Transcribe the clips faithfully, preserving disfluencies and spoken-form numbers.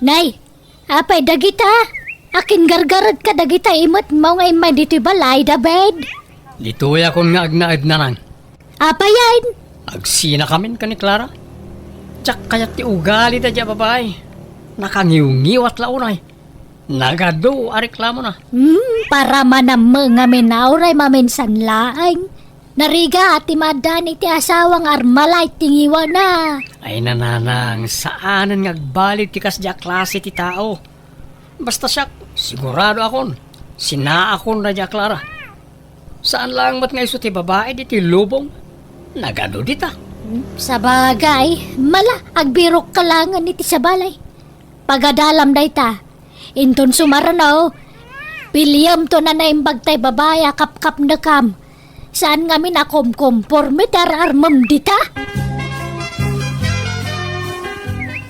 Nay, apay dagita? Akin gargaredka dagita imet mo nga immay ditoy balay, David? Ditoyakon nga agnaed, nanang. Apayen? Agsinakamin ken ni Clara. Diak kayat ti ugali daydiay a babai. Nakangiwngiwat la unay. Nagadu a reklamona. Hmm, para manammo ngamin a uray maminsan laeng. Narigat ti maaddaan iti asawa nga armalay ti ngiwana. Ay, nanang, saanen nga agbalin ti kasdiay a klase ti tao. Basta siak, siguradoakon, sinaakon daydiay a Clara. Saan laeng met nga isu ti babai ditoy lubong. Nagadu dita. Sabagay, mala, agbirokka laengen iti sabali. Pagadalam dayta. Inton sumarno, piliyemto a naimbag tay babai a kapkapnekam. Saan ngamin a komkomporme ti ar-armem dita?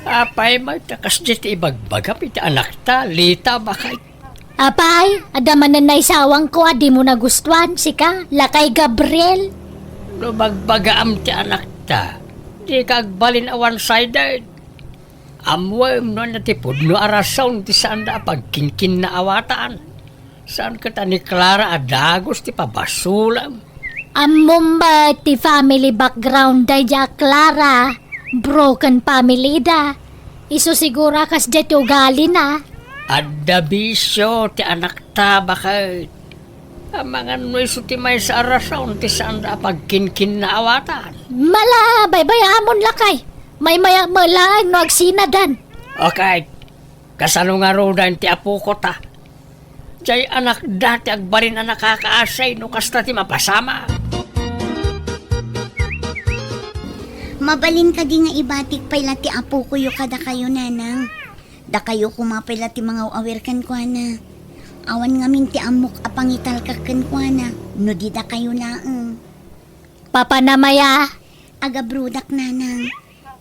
Apay met ta kasdiay ti ibagbagam iti anakta, Lita, baket? Apay, adda manen naisawangko a dimo nagustuan, sika, lakay Gabriel? No bagbagaam ti anakta, dika agbalin a one-sided. Ammoem no ania ti pudno a rason ti saanda a pagkinkinnaawatan. Saan ket a ni Clara a dagus ti pabasolem. Ammom met ti family background daydiay a Clara. Broken family da. Isu siguro a kasdiay ti ugalina. Adda bisio ti anakta, baket. Amangan no isu ti maysa a rason ti saanda a pagkinkinnaawatan. Mala, baybayamon lakay. Maymayak met laeng no agsinadan. Okay. Kasano ngaruden ti apoko ta? Diay anakda ti agbalin a nakakaasi no kasta ti mapasamak. Mabalin kadi nga ibatik pay la ti apokoyo kadakayo, nanang? Dakayo koma pay la ti mangaw-awir kenkuana. Awan ngamin ti ammok a pangitalkak kenkuana no di dakayo laeng. Papa na, Maya. Agabrodak, nanang.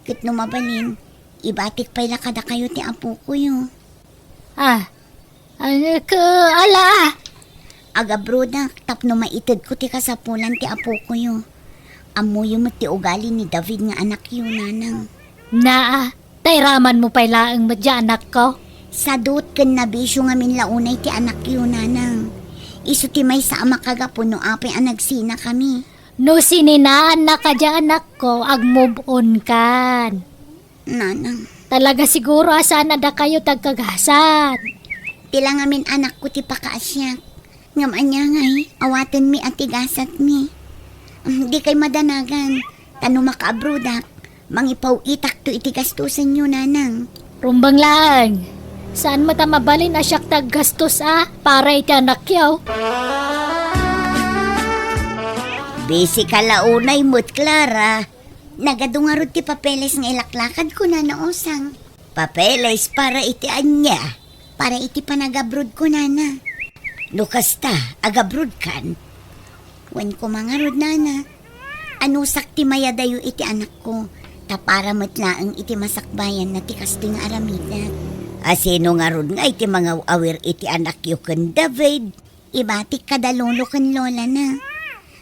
Ket no mabalin, ibatik pay la kadakayo ti apokoyo. Ah, ano ka, ala? Agabrodak tapno maitedko ti kasapulan ti apokoyo. Ammoyo met ti ugali ni David nga anakyo, nanang. Naa, tairamanmo pay laeng met diay anakko. Sadut ken nabisio ngamin la unay ti anakyo, nanang. Isu ti maysa a makagapu no apay a nagsinakami. No sininaanna kadi anakko, agmove on kan. Nanang. Talaga siguro a saan a dakayo ti agkagasat. Ti la ngamin anakko ti pakaasiak. Ngem ania ngay, awatenmi a ti gasatmi. Mm, dikay madanagan, ta no makaabrodak, mangipaw-itakto iti gastosenyo, nanang. Rumbeng laeng. Saan met a mabalin a siak ti aggastos a para iti anakyo? Busy ka la unay met, Clara. Nagadu ngarud ti papeles nga ilaklakadko, Nana Osang. Papeles para iti ania? Para iti panagabrodko, Nana. No kasta, agabrodkan? Wen koma ngarud, Nana. Anusak ti mayadayo iti anakko, ta para met laeng iti masakbayanna ti kastoy nga aramidek. A sino ngarud nga iti mangaw-awir iti anakyo ken David? Ibatik kada lolo ken lolana.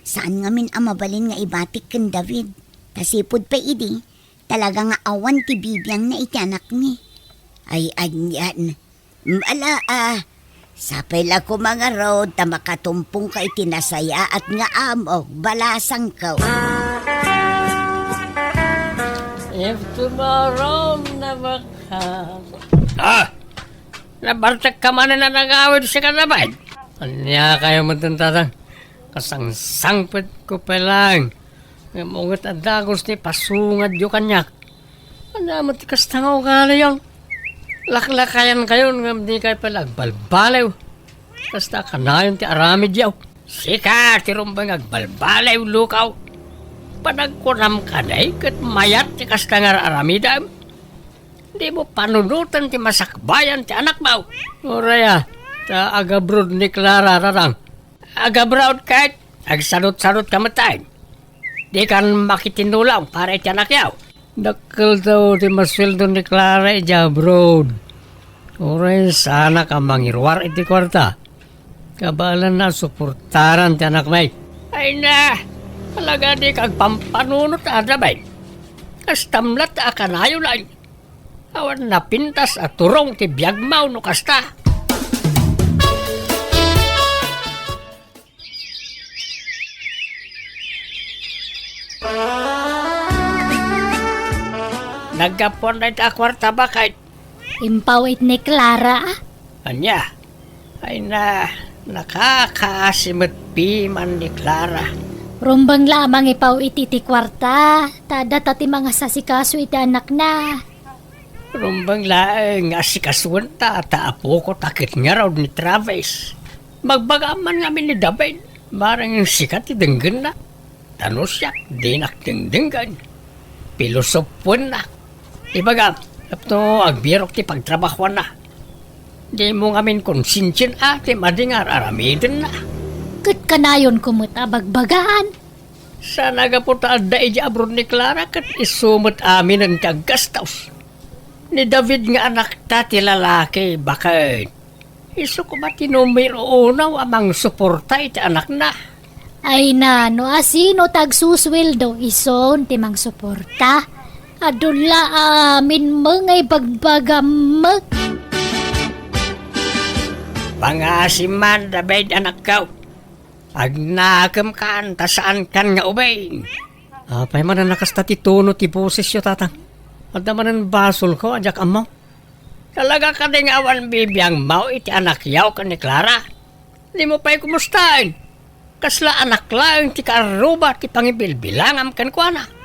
Saan ngamin a mabalin nga ibatik ken David, ta sipud pay idi, talaga nga awan ti bibiangna iti anakmi. Ay, anian. Mm, ala, a. Sapay la koma ngarud ta makatumpongka iti nasayaat nga amok, balasangko. If tomorrow never comes. Ah! Nabartekka manen a nagawid, sika, David? Ania kayo met, tatang? Kasangsangpetko pay laeng. Ngem unget a dagus ti pasungadyo kaniak. Ania met ti kasta nga ugaliyon? Laklakayankayon ngem dikay pay la agbalbaliw. Kasta a kanayon ti aramidyo. Sika ti rumbeng nga agbalbaliw, lukaw. Panagkunam kadi ket mayat ti kasta nga ar-aramidem? Dimo panunoten ti masakbayan ti anakmo. Uray a, ta agabroad ni Clara, tatang. Agabroad ket agsadutsadutka met, tay. Dikan makitinulong para iti anakyo. Dakkel daw ti masueldo ni Clara idiay abroad. Uray saanak a mangiruar iti kuarta. Kabaelanna a suportaran ti anakmi. Ay na, talaga dika agpampanunot a, David. Kastam latta a kanayon, ay. Awan napintas a turong ti biagmo no kasta. Naggapuan dayta a kuarta, baket. Impaw-it ni Clara, a? Ania? Ay na, nakakaasi met piman ni Clara. Rumbeng la a mangipaw-it iti kuarta, ta adda ti mangasasikaso iti anakna. Rumbeng laeng nga asikasoenta ta apoko ta ket ngarud ni Travis. Magbagaam man ngamin ni David, mareng sika ti denggenna. Ta no siak, dinak dengdenggen. Pilosopoennak. Ibagam, tapno agbirok ti pagtrabahoanna. Dimo ngamin konsensian a ti madi nga ar-aramidenna. Ket kanayonko met a bagbagaan. Saan a gapu ta adda idiay abroad ni Clara ket isu met aminen ti aggastos. Ni David nga anakta ti lalaki, baket. Isu koma ti numero uno a mangsuporta iti anakna. Ay na, no asino ti agsusueldo, isun ti mangsuporta. Adu la amin met nga ibagbagam met. Pangaasim man, David, anakko. Agnakemkan ta saankan nga ubing. Apay manen a kasta ti tono ti bosesyo, Tatang? Adda manen basolko a diak ammo? Talaga kadi nga awan bibiangmo iti anakyo ken ni Clara? Dimo pay kumustaen? Kasla anak laeng ti kaarruba ti pangibilbilangam kenkuana.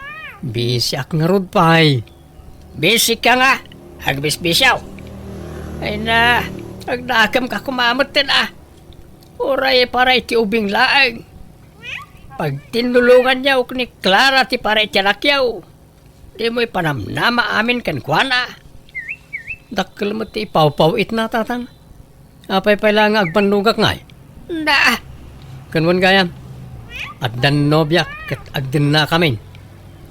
Bisiak ngarud pay. Bisika nga, agbisbisiaw. Ay na, agnakemka koma metten a. Uray para iti ubing laeng. Pagtinnulonganyo ken ni Clara ti para iti anakyo. Dimo ipanamnama amin kenkuana. Dakkel met ti ipawpaw-itna, Tatang. Apay pay la nga agbannogak ngay? Na! Ken wen gayam, addan nobiak ket agdennakamin.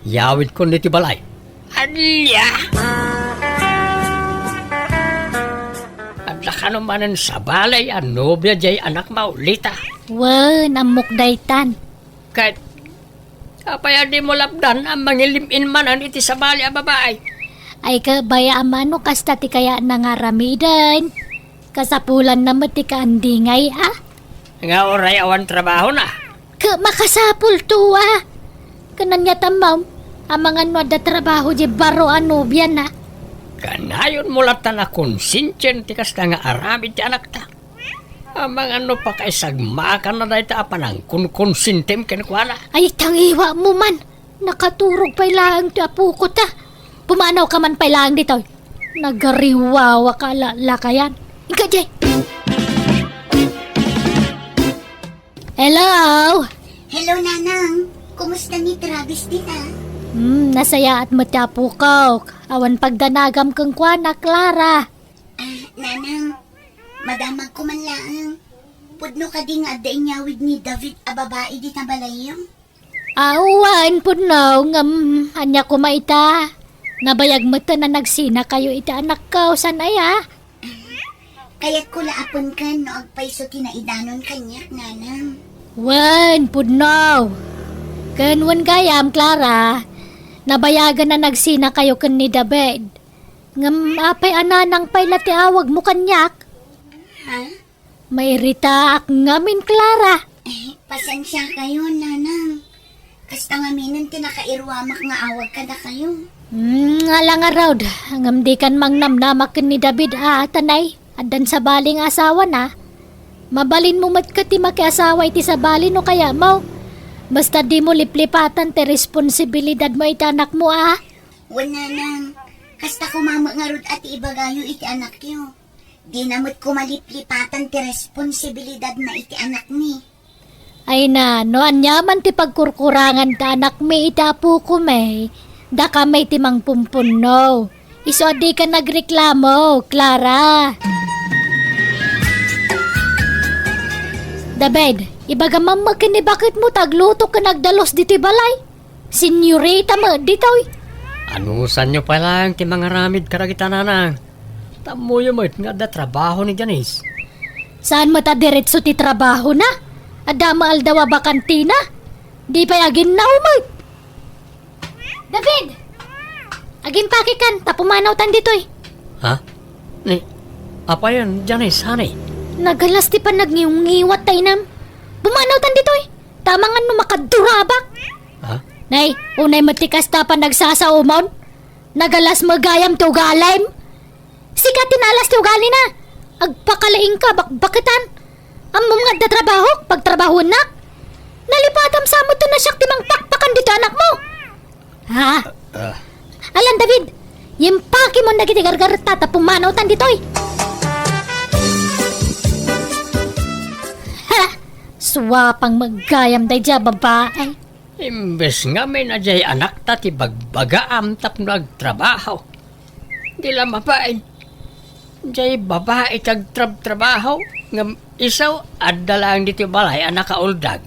Yawidkon ditoy balay. Ania? Adda kano manen sabali a nobia diay anakmo, Lita? Wen, ammok daytan. Ket apay a dimo lapdan a mangilim-in manen iti sabali a babai? Ay, ket bayam a no kasta ti kayatna nga aramiden. Kasapulanna met ti kaandingay, a? Nga uray awan trabahona? Ket makasapulto, a? Ket ania ti ammom, amangan no adda trabaho diay baro a nobiana? Kanayonmo latta a konsensian ti kasta nga aramid ti anakta. Amangan no pakaisagmakanna dayta a panangkonkonsentim kenkuana. Ay, tangiwamo man. Nakaturog pay laeng ti apoko ta. Pumanawka man pay laeng ditoy. Nagariwawaka a lalakayan. Inka diay. Hello! Hello, Nanang. Kumusta ni Travis dita? Hmm, nasayaat met ti apokok. Awan pagdanagam kenkuana, Clara. Ah, Nanang, madamagko man laeng. Pudno kadi nga adda inyawid ni David a babai dita balayyo? Awan, pudno, ngem ania koma ita? Nabayag met a nagsinakayo iti anakko, saan aya? Kayatko la a penken no agpayso ti naidanon kaniak, Nanang. Wen, pudno. Ken wen gayam, Clara, nabayagan a nagsinakayo ken ni David. Ngem apay a Nanang pay la ti awagmo kaniak? Ha? Mairitaak ngamin, Clara. Eh, pasensiakayo, Nanang. Kasta ngaminen ti nakairuamak nga awag kadakayo. Hmm, ala ngarud, ngem dikan mangnamnama ken ni David a, tanay, addan sabali nga asawana. Mabalinmo met ket ti makiasawa iti sabali no kayatmo. Basta dimo liplipatan ti responsibilidadmo iti anakmo, a. Wen, Nanang, kasta koma met ngarud a ti ibagayo iti anakyo. Dina met koma liplipatan ti responsibilidadna iti anakmi. Ay na, no aniaman ti pagkurkurangan ti anakmi iti apokami, dakami ti mangpumpunno. Isu a dika nagreklamo, Clara. David, ibagam man met ken ni baketmo ta agluto ken agdalus ditoy balay. Senyorita met ditoy. Anusanyo pay laeng ti mangaramid kadagita, Nanang? Tammoyo met nga adda trabaho ni Janice. Saan met a diretso ti trabahona? Adda met aldaw a bakantina? Di pay aginnaw met. David! Agimpakekan, ta pumanawtan ditoy. Ha? Ni, apayen, Janice, honey? Nagalas ti panagngiwngiwat ta inam. Pumanawtan ditoy. Tamangan no makadurabak. Ha? Nay, unay met ti kasta panagsasaomon. Nagalas met gayam ti ugalim. Sika ti naalas ti ugalina. Agpakalaingka, bakbaketan. Ammom nga adda trabahok, pagtrabahuennak. Nalipatam sa met no siak ti mangpakpakan ditoy anakmo. Ha? Ah. Alan, David, impakimon dagiti gargaretta ta pumanawtan ditoy. Ha! Suapang met gayam daydiay a babae. Imbes ngamin a diay anakta ti bagbagaam tapno agtrabaho. Di la mabain. Diay babae ti agtrabtrabaho, ngem isu, adda laeng ditoy balay a nakauldag.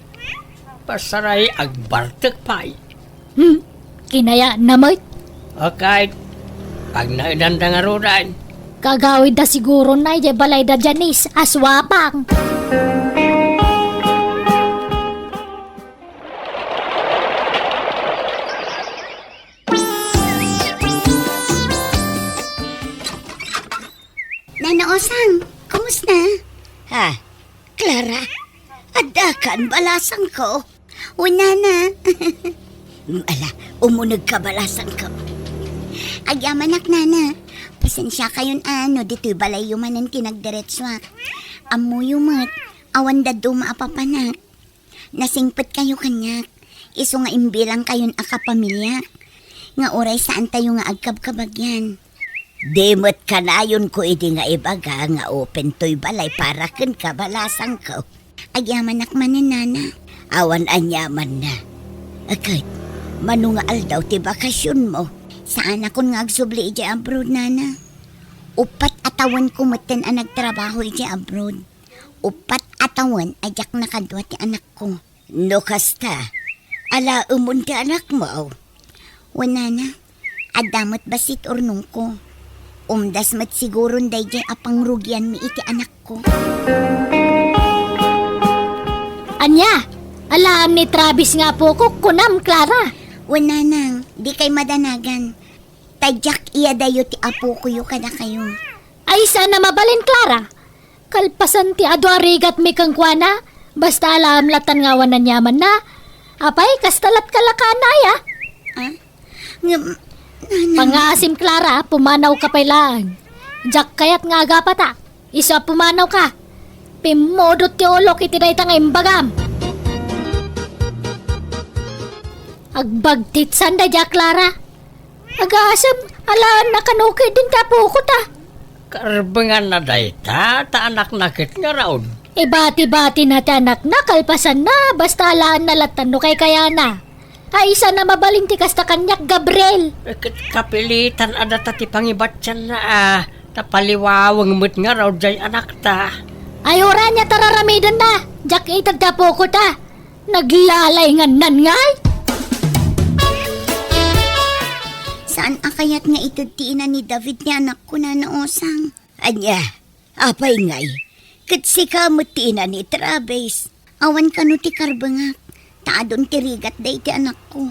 Pasaray, agbartek pay. Hmm, kinayatna met. Okay, pagnaedanda ngaruden. Kagawidda siguro na idiay balayda Janice a suapang. Nana Osang, kumusta? Ha? Clara, addakan balasangko? O, nana. Ala, umunegka balasangko. Agyamanak, nana. Pasensiakayon a no ditoy balayyo manen ti nagdiretsoak. Ammoyo met, awan dadduma a papanak. Nasingpetkayo kaniak, isu nga imbilangkayon a kapamiliak, nga uray saantayo nga agkabkabagyan. Di met kanayonko idi nga ibaga nga open toy balay para kenka, balasangko. Agyamanak manen, nana. Awan aniamanna. Ket, mano nga aldaw ti bakasionmo? Saanakon nga agsubli idiay abroad, nana. Uppat a tawenko metten a nagtrabaho idiay abroad. Uppat a tawen a diak nakadua ti anakko. No kasta, alaemon ti anakmo? Wen, nana, adda met bassit urnongko. Umdas met siguron daydiay a pangrugianmi iti anakko. Ania? Alaem ni Travis nga apoko, kunam, Clara? Wen, nanang, dikay madanagan. Ta diak iyadayo ti apokoyo kadakayo. Ay, saan a mabalin, Clara. Kalpasan ti adu a rigatmi kenkuana, basta alaem latan nga awan aniamanna. Apay, kasta lat kalakaanna aya? Ah? Ngem, nanang. Pangaasim, Clara, pumanawka pay laeng. Diak kayat nga agapata. Isu a pumanawka. Pimmudot ti ulok iti dayta nga imbagam. Agbagtitsan daydiay a Clara. Agasem, alaenna kano ketdin ti apoko ta. Karbenganna dayta, ta anakna ket ngarud. Ibati-batina ti anakna, kalpasanna, basta alaenna latan no kaykayana. Ay, saan a mabalin ti kasta kaniak, Gabriel. Eh, ket kapilitan a data ti pangibatianna, a, ta paliwaweng met ngarud diay anakta. Ay, uray ania ti raramidenna, diak ited ti apoko ta. Naglalaingannan ngay? Saan a kayat nga ited ti ina ni David ti anakko, Nana Osang? Ania, apay ngay? Ket sika met ti ina ni Travis. Awan kano ti karbengak, ta adun ti rigat daydi anakko.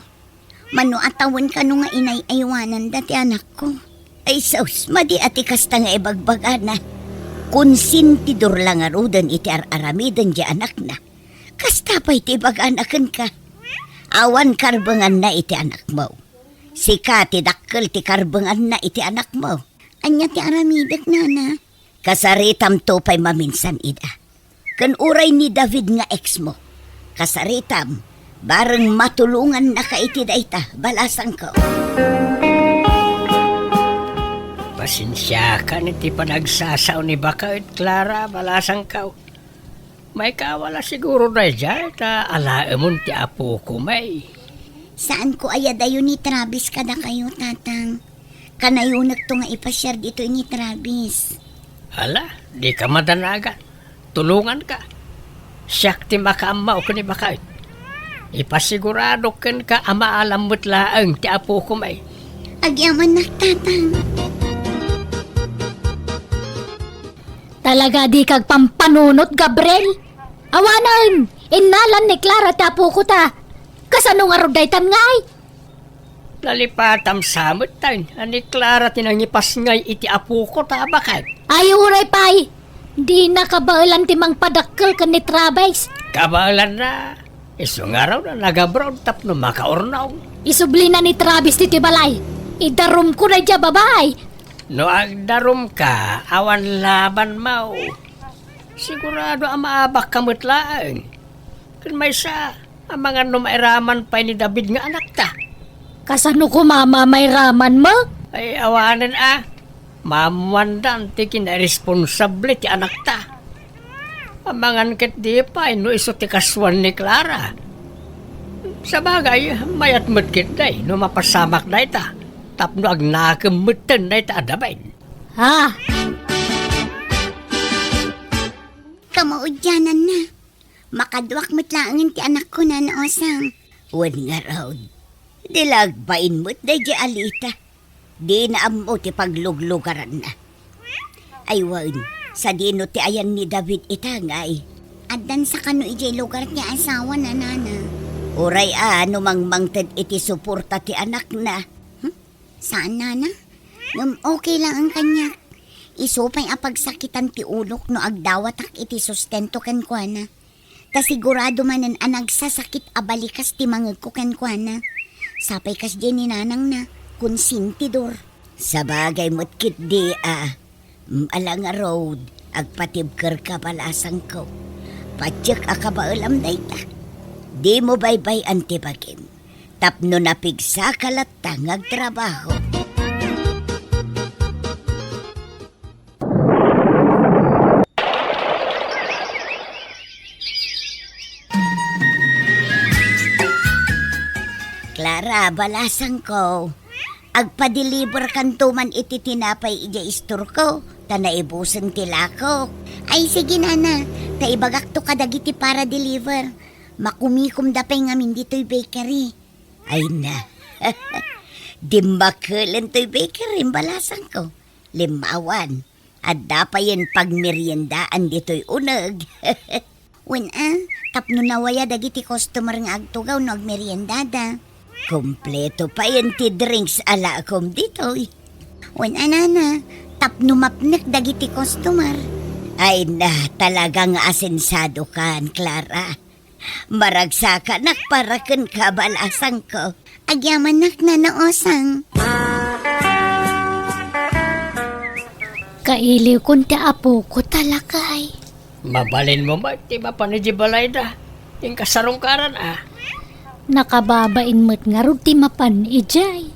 Mano a tawen kano nga inay-aywananda ti anakko. Ay sus, madi a ti kasta nga ibagbagana. Konsentidor la ngaruden iti ar-aramiden diay anakna. Kasta pay ti ibagana kenka. Awan karbenganna iti anakmo. Sika ti dakkel ti karbenganna iti anakmo. Ania ti aramidek, nana? Kasaritamto pay maminsan ida. Ken uray ni David nga exmo. Kasaritam, bareng matulongannaka iti dayta, balasangko. Pasensiakan iti panagsasao ni baket, Clara, balasangko. Maikawala siguro daydiay, ta alaemon ti apoko, may. Saanko a iyadayo ni Travis kadakayo, Tatang. Kanayonekto nga ipasiar ditoy ni Travis. Ala, dika madanagan. Tulonganka. Siak ti makaammo ken ni baket. Ipasiguradok kenka a maalam met laeng ti apoko, may. Agyamanak, Tatang. Talaga a dika agpampanunot, Gabriel. Awanen, innalan ni Clara ti apoko ta. Kasano ngarud daytan ngay? Nalipatam sa met, tay, a ni Clara ti nangipasngay iti apoko ta baket. Ay, uray pay! Dina kabaelan ti mangpadakkel ken ni Travis. Kabaelanna. Isu ngarud a nag-abroad tapno makaurnong. Isublina ni Travis ti, ti balay. Idarumko daydiay a babai. No agdarumka, awan labanmo. Sigurado a maabakka met laeng. Ken maysa, amangan no mairaman pay ni David nga anakta. Kasano koma a mairamanmo? Ay, awanen a. Maammoandan ti kinairesponsable ti anakta. Amangan ketdi pay no isu ti kasuan ni Clara. Sabagay, mayat met ketdi no mapasamak dayta tapno agnakem metten dayta a David. Ha? Kamaudiananna. Makaduak met laengen ti anakko, Nana Osang. Wen ngarud, di la agbain met daydiay a Lita. Dina ammo ti pagluglugaranna. Ay wen, sadino ti ayan ni David ita, ngay? Addan sa kano idiay lugar ti asawana, Nana. Uray a no mangmangted iti suporta ti anakna. Hmm? Saan, Nana? Ngem okay laeng kaniak. Isu pay a pagsakitan ti ulok no agdawatak iti sustento kenkuana. Ta sigurado manen a nagsasakit a balikas ti mangegko kenkuana. Sapay kasdiay ni nanangna, konsentidor. Sabagay met ketdi a, mm, ala ngarud, agpatibkerka, balasangko. Patiek a kabaelam dayta. Dimo baybay-an ti bagim. Tapno napigsaka latta nga agtrabaho. Clara, balasangko, agpa-deliver kanto man iti tinapay idiay istorko, ta naibusen ti lakok. Ay, sige, Nana, ta ibagakto kadagiti para deliver. Makumikomda pay ngamin ditoy bakery. Ay na. Dimmakelen toy bakery, balasangko. Limmawan. Adda payen pagmeriendaan ditoy uneg. Wen a, tapno nawaya dagiti customer nga agtugaw no agmeriendada. Kompleto payen ti drinks a lakom ditoy. Wen a, Nana, tapno mapnek dagiti customer. Ay na, talaga nga asensadokan, Clara. Maragsakanak para kenka, balasangko. Agyamanak, Nana Osang. Kailiwkon ti apoko, ta lakay. Mabalinmo met ti mapan idiay balayda. Inka sarungkaran a. Nakababain met ngarud ti mapan idiay.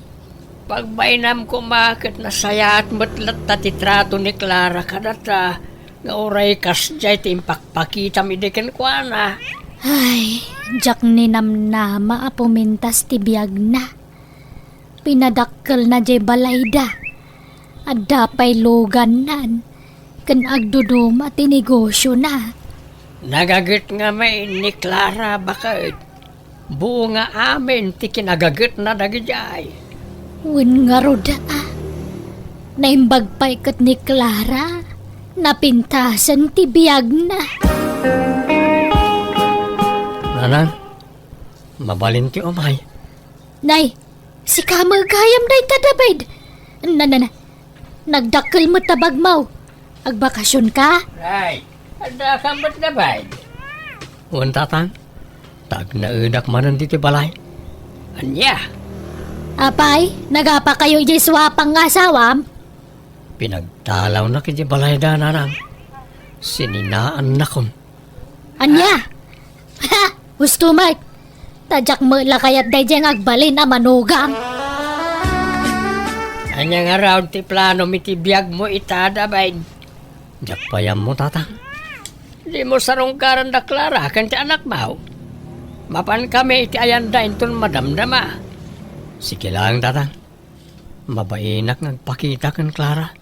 Pagbainam koma ket nasayaat met latta ti trato ni Clara kadata. Nga uray kasdiay ti impakpakitam idi kenkuana. Ay, diak ninamnama a pumintas ti biagna. Pinadakkelna diay balayda. Adda pay lugannan ken agduduma ti negosiona. Nagaget ngamin ni Clara baket. Buo nga amin ti kinagagetna dagidiay. Wen ngarud a, naimbag pay ket ni Clara, napintasen ti biagna. Nanang, mabalin ti umay. Nay, sika met gayam dayta, David. Na, na, na, nagdakkel met ta bagmo. Agbakasionka? Ay, adda ka met, David? Wen, Tatang. Ta agnaedak manen ditoy balay. Ania? Apay, nagapakayo idiay suapang nga asawam? Pinagtalawnak idiay balayda, Nanang. Sininaannakon. Ania? Ha! Husto met! Ta diak met la kayat daydiay nga agbalin a manugang. Ania ngarud ti planom iti biagmo ita, David? Diak pay ammo, Tatang. Dimo sarungkaran da Clara ken ti anakmo. Mapankami iti ayanda inton madamdama. Sige laeng, Tatang. Mabainak nga agpakita ken Clara.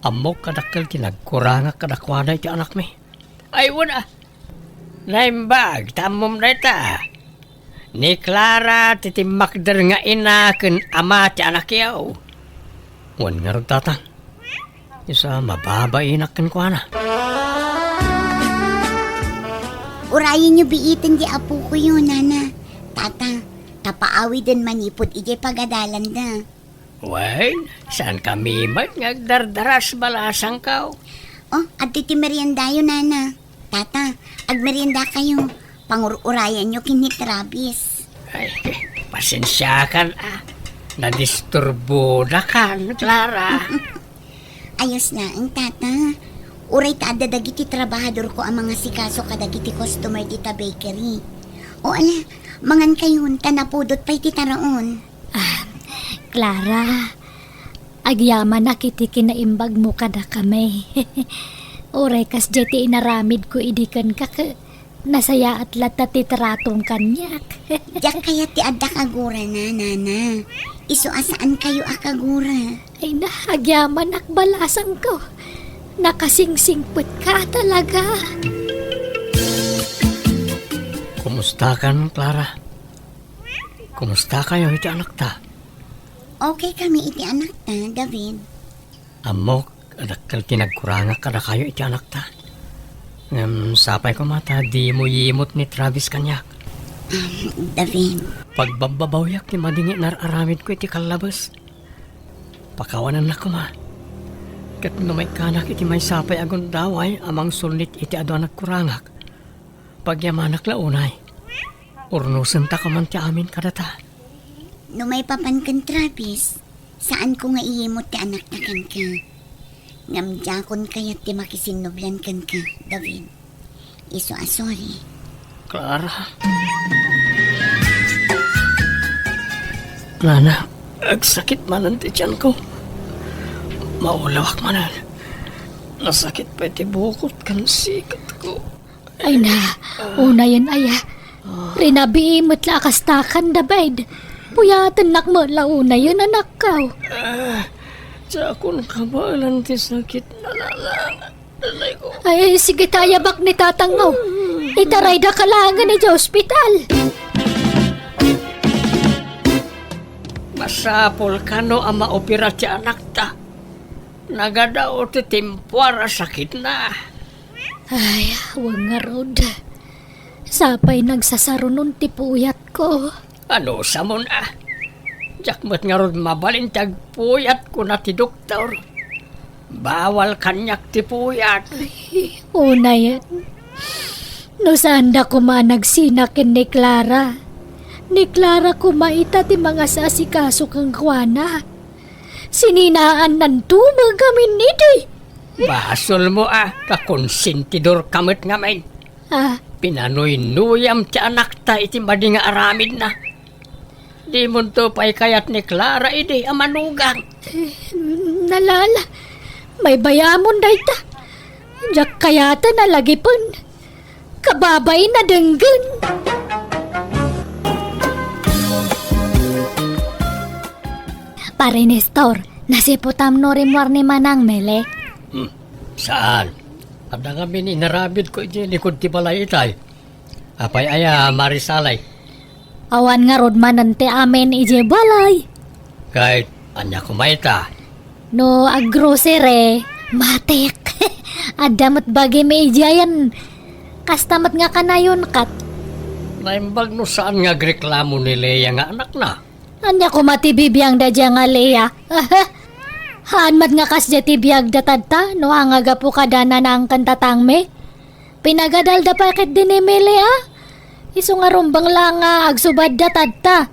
Ammok a dakkel ti nagkurangak kadakuada iti anakmi. Ay, wen a. Naimbag, ta ammom dayta. Ni Clara ti timmakder nga ina ken ama ti anakyo. Wen ngarud, Tatang. Isu a mababainak kenkuana. Urayenyo biiten ti apokoyo, Nana. Tata, Apaawiden manipud idiay pagadalanda. Wen, saankami met nga agdardaras, balasangko. Oh, adtoy ti meriendayo, nana. Tata, agmeriendakayo. Pangur-urayanyo ken ni Travis. Ay, pasensiakan, a. Nadisturbodakan, Clara. Ayos laeng, Tata. Uray ta adda dagiti trabahadorko a mangasikaso kadagiti customer dita bakery. O ala, mangankayon ta napudot pay ti taraon. Ah, Clara, agyamanak iti kinaimbagmo kadakami. Uray kasdiay ti inaramidko idi kenka, ket nasayaat latta ti tratong kaniak. Diak kayat ti adda kagurana, nana. Isu a saankayo a kagura. Ay na, agyamanak, balasangko. Nakasingsingpetka talaga. Kumustakan, Clara? Kumustakayo iti anakta? Okay kami iti anakta, David. Ammok a dakkel ti nagkurangak kadakayo iti anakta. Ngem sapay koma ta dimo yimut ni Travis kaniak. Um, David. Pagbabbabawiak ti madi nga inar-aramidko iti kallabes. Pakawanennak koma. Ket no maikkanak iti maysa pay a gundaway a mangsulnit iti adu a nagkurangak, pagyamanak la unay. Urnosenta koma ti amin kadata. No maipapan ken Travis, saanko nga iyimut ti anakta kenka. Ngem diakon kayat ti makisinnublan kenka, David. Isu a sorry. Clara. Nana, agsakit manen ti tianko. Maulawak manen. Nasakit pay ti bukot ken siketko. Ay na, unayen aya. Rinabii met la a kastakan, David. Puyatennak met la unayen, anakko. Ah, diakon kabaelan ti sakit, nanang. Ay, sige, tayabak ni tatangmo. Itaraydaka laengen idiay ospital. Masapul kano a maopera ti anakta. Nagadaw ti timpuar a sakitna. Ay, wen ngarud. Sapay nagsasarunon ti puyatko. Anusamon a? Diak met ngarud mabalin ti agpuyat, kuna ti doktor. Bawal kaniak ti puyat. Ay, unayen. No saanda koma a nagsina ken ni Clara. Ni Clara koma ita ti mangasasikaso kenkuana. Sininaannanto met ngamin idi. Basolmo a, ta konsentidorka met ngamin. Ah. Pinanuynuyam ti anakta iti madi nga aramidna. Dimonto pay kayat ni Clara idi a manugang. Eh, nalala. Maybayamon dayta. Diak kayaten a lagipen. Kababain a denggen. Pare Nestor, nasiputam no rimmuar ni Manang Mele? Hmm, saan? Adda ngamin inaramidko iti likud ti balay itay. Apay aya, Mare Sally? Awan ngarud manen ti amin idiay balay. Ket ania koma ita? No aggrocery, matik. Adda met bagim idiayen. Kasta met nga kanayon ket. Naimbag no saan nga agreklamo ni Lea nga anakna? Ania koma ti bibiangda idiay nga Lea? Haan met nga kasdiay ti biagda tatta, no angagapu kada nanang ken tatangmi? Pinagadalda pay ketdi ni Mele a? Isu nga rumbeng la nga agsubadda tatta.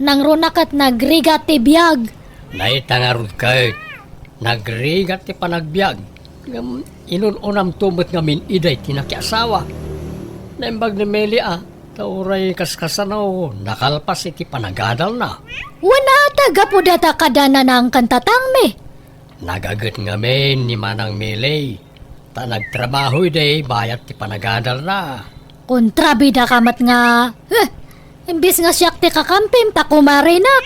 Nangruna ket nagrigat ti biag. Dayta ngarud ket nagrigat ti panagbiag. Ngem inun-unamto met ngamin idiay ti nakiasawa. Naimbag ni Mele a, ta uray kaskasano, nakalpas iti panagadalna. Wen a, ta gapu data kada nanang ken tatangmi. Nagaget ngamin ni Manang Mele, ta nagtrabaho idi bayat ti panagadalna. Kontrabidaka met nga, eh, imbes nga siak ti kakampim ta kumarinak.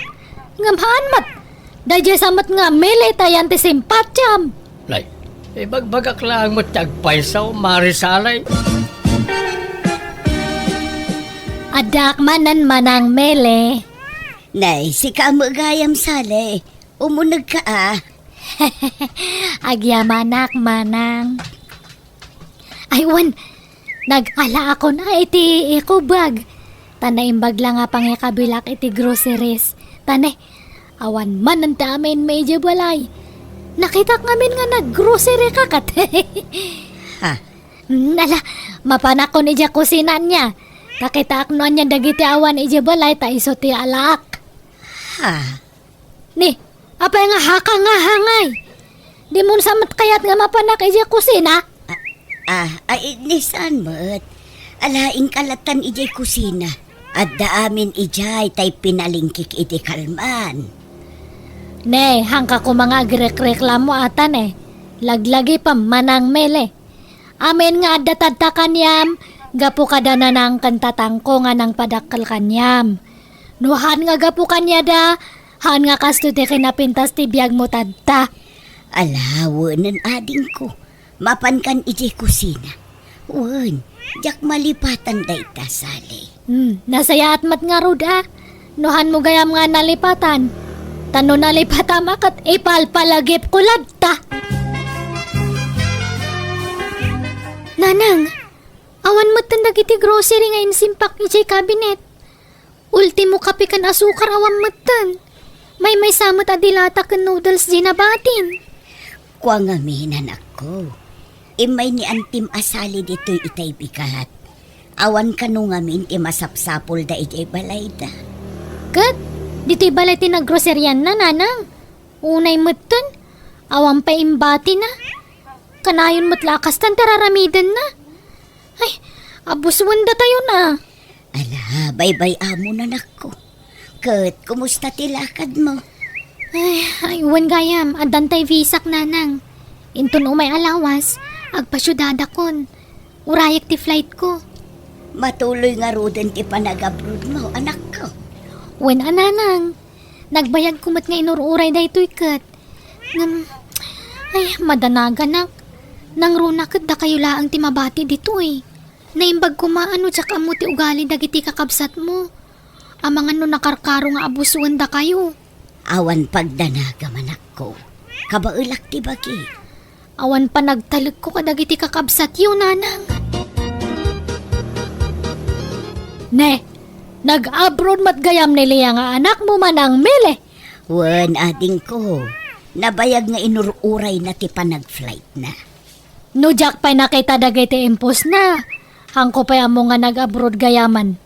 Ngem haan met, daydiay sa met nga Mele ta yan ti simpatiam. Nay, ibagbagak laeng met ti agpayso, Mare Sally. Addaak manen, Manang Mele. Nay, sika met gayam, Sally. Umunegka a. Agyamanak, Manang. Ay, wen, nag-alaakon a iti eco bag. Ta naimbag la nga pangikabilak iti groceries. Ta ne, awan manen ti amin idiay balay. Nakitak ngamin nga nag-grocery ka ket. Ha? Mm, ala, mapanakon idiay kusina ania. Ta kitaak no ania dagiti awan idiay balay ta isu ti alaak. Ha? Ni, apay nga haka nga hangay? Di mo sa met kayat nga mapanak idiay kusina? Ah, ah, ay, ni saan met? Ala, inkalatan idiay kusina. Adda amin idiay tay pinalingkik iti kalman. Ne, hangka koma nga agrekreklamo ata ne. Laglagi pa manang Mele. Amin nga adda tadta kaniam, gapu kada nanang ken tatangko nga nangpadakkel kaniam. No han nga gapu kaniada, han nga kasto ti kinapintas ti biagmo tadta. Ala, wenen adingko, mapankan idiay kusina. Wen, diak malipatan dayta, Sally. Hmm, nasayaat met ngarud a. No han mo gayam nga nalipatan. Ta no nalipatam a ket ipalpalagipko latta. Nanang, awan metten dagiti grocery nga insimpak idiay cabinet. Ultimo kape ken asukar awan metten. Maymaysa met a dilata ken noodles diay nabatin. Kua ngamin, anakko. Immay ni Antim a Sally ditoy itay bigat. Awan kano ngamin ti masapsapulda idiay balayda. Ket, ditoy balay ti naggroserianna, nanang. Unay metten, awan pay imbatina. Kanayon met la a kastan ti raramidenna. Ay, abusuen datayon a. Ala, baybay-amon, anakko. Ket, kumusta ti lakadmo? Ay, ay, wen gayam, addan tay visak, nanang. Inton umay a lawas, agpasiudadakon. Urayek ti flightko. Matuloy ngaruden ti panagabroadmo, anakko. Wen a, nanang. Nagbayagko met nga inur-uray daytoy ket. Ngem, ay, madanaganak. Nangruna ket dakayo laeng ti mabati ditoy. Naimbag koma a no diak ammo ti ugali dagiti kakabsatmo. Amangan no nakarkaro nga abusuen dakayo. Awan pagdanagam, anakko. Kabaelak ti bagi. Awan panagtalekko kadagiti kakabsatyo, nanang. Ne, nag-abroad met gayam ni Lea nga anakmo, manang Mele? Wen, adingko. Nabayag nga inur-urayna ti panag-flightna. No diak pay nakita dagiti impostna, hanko pay ammo nga nag-abroad gayaman.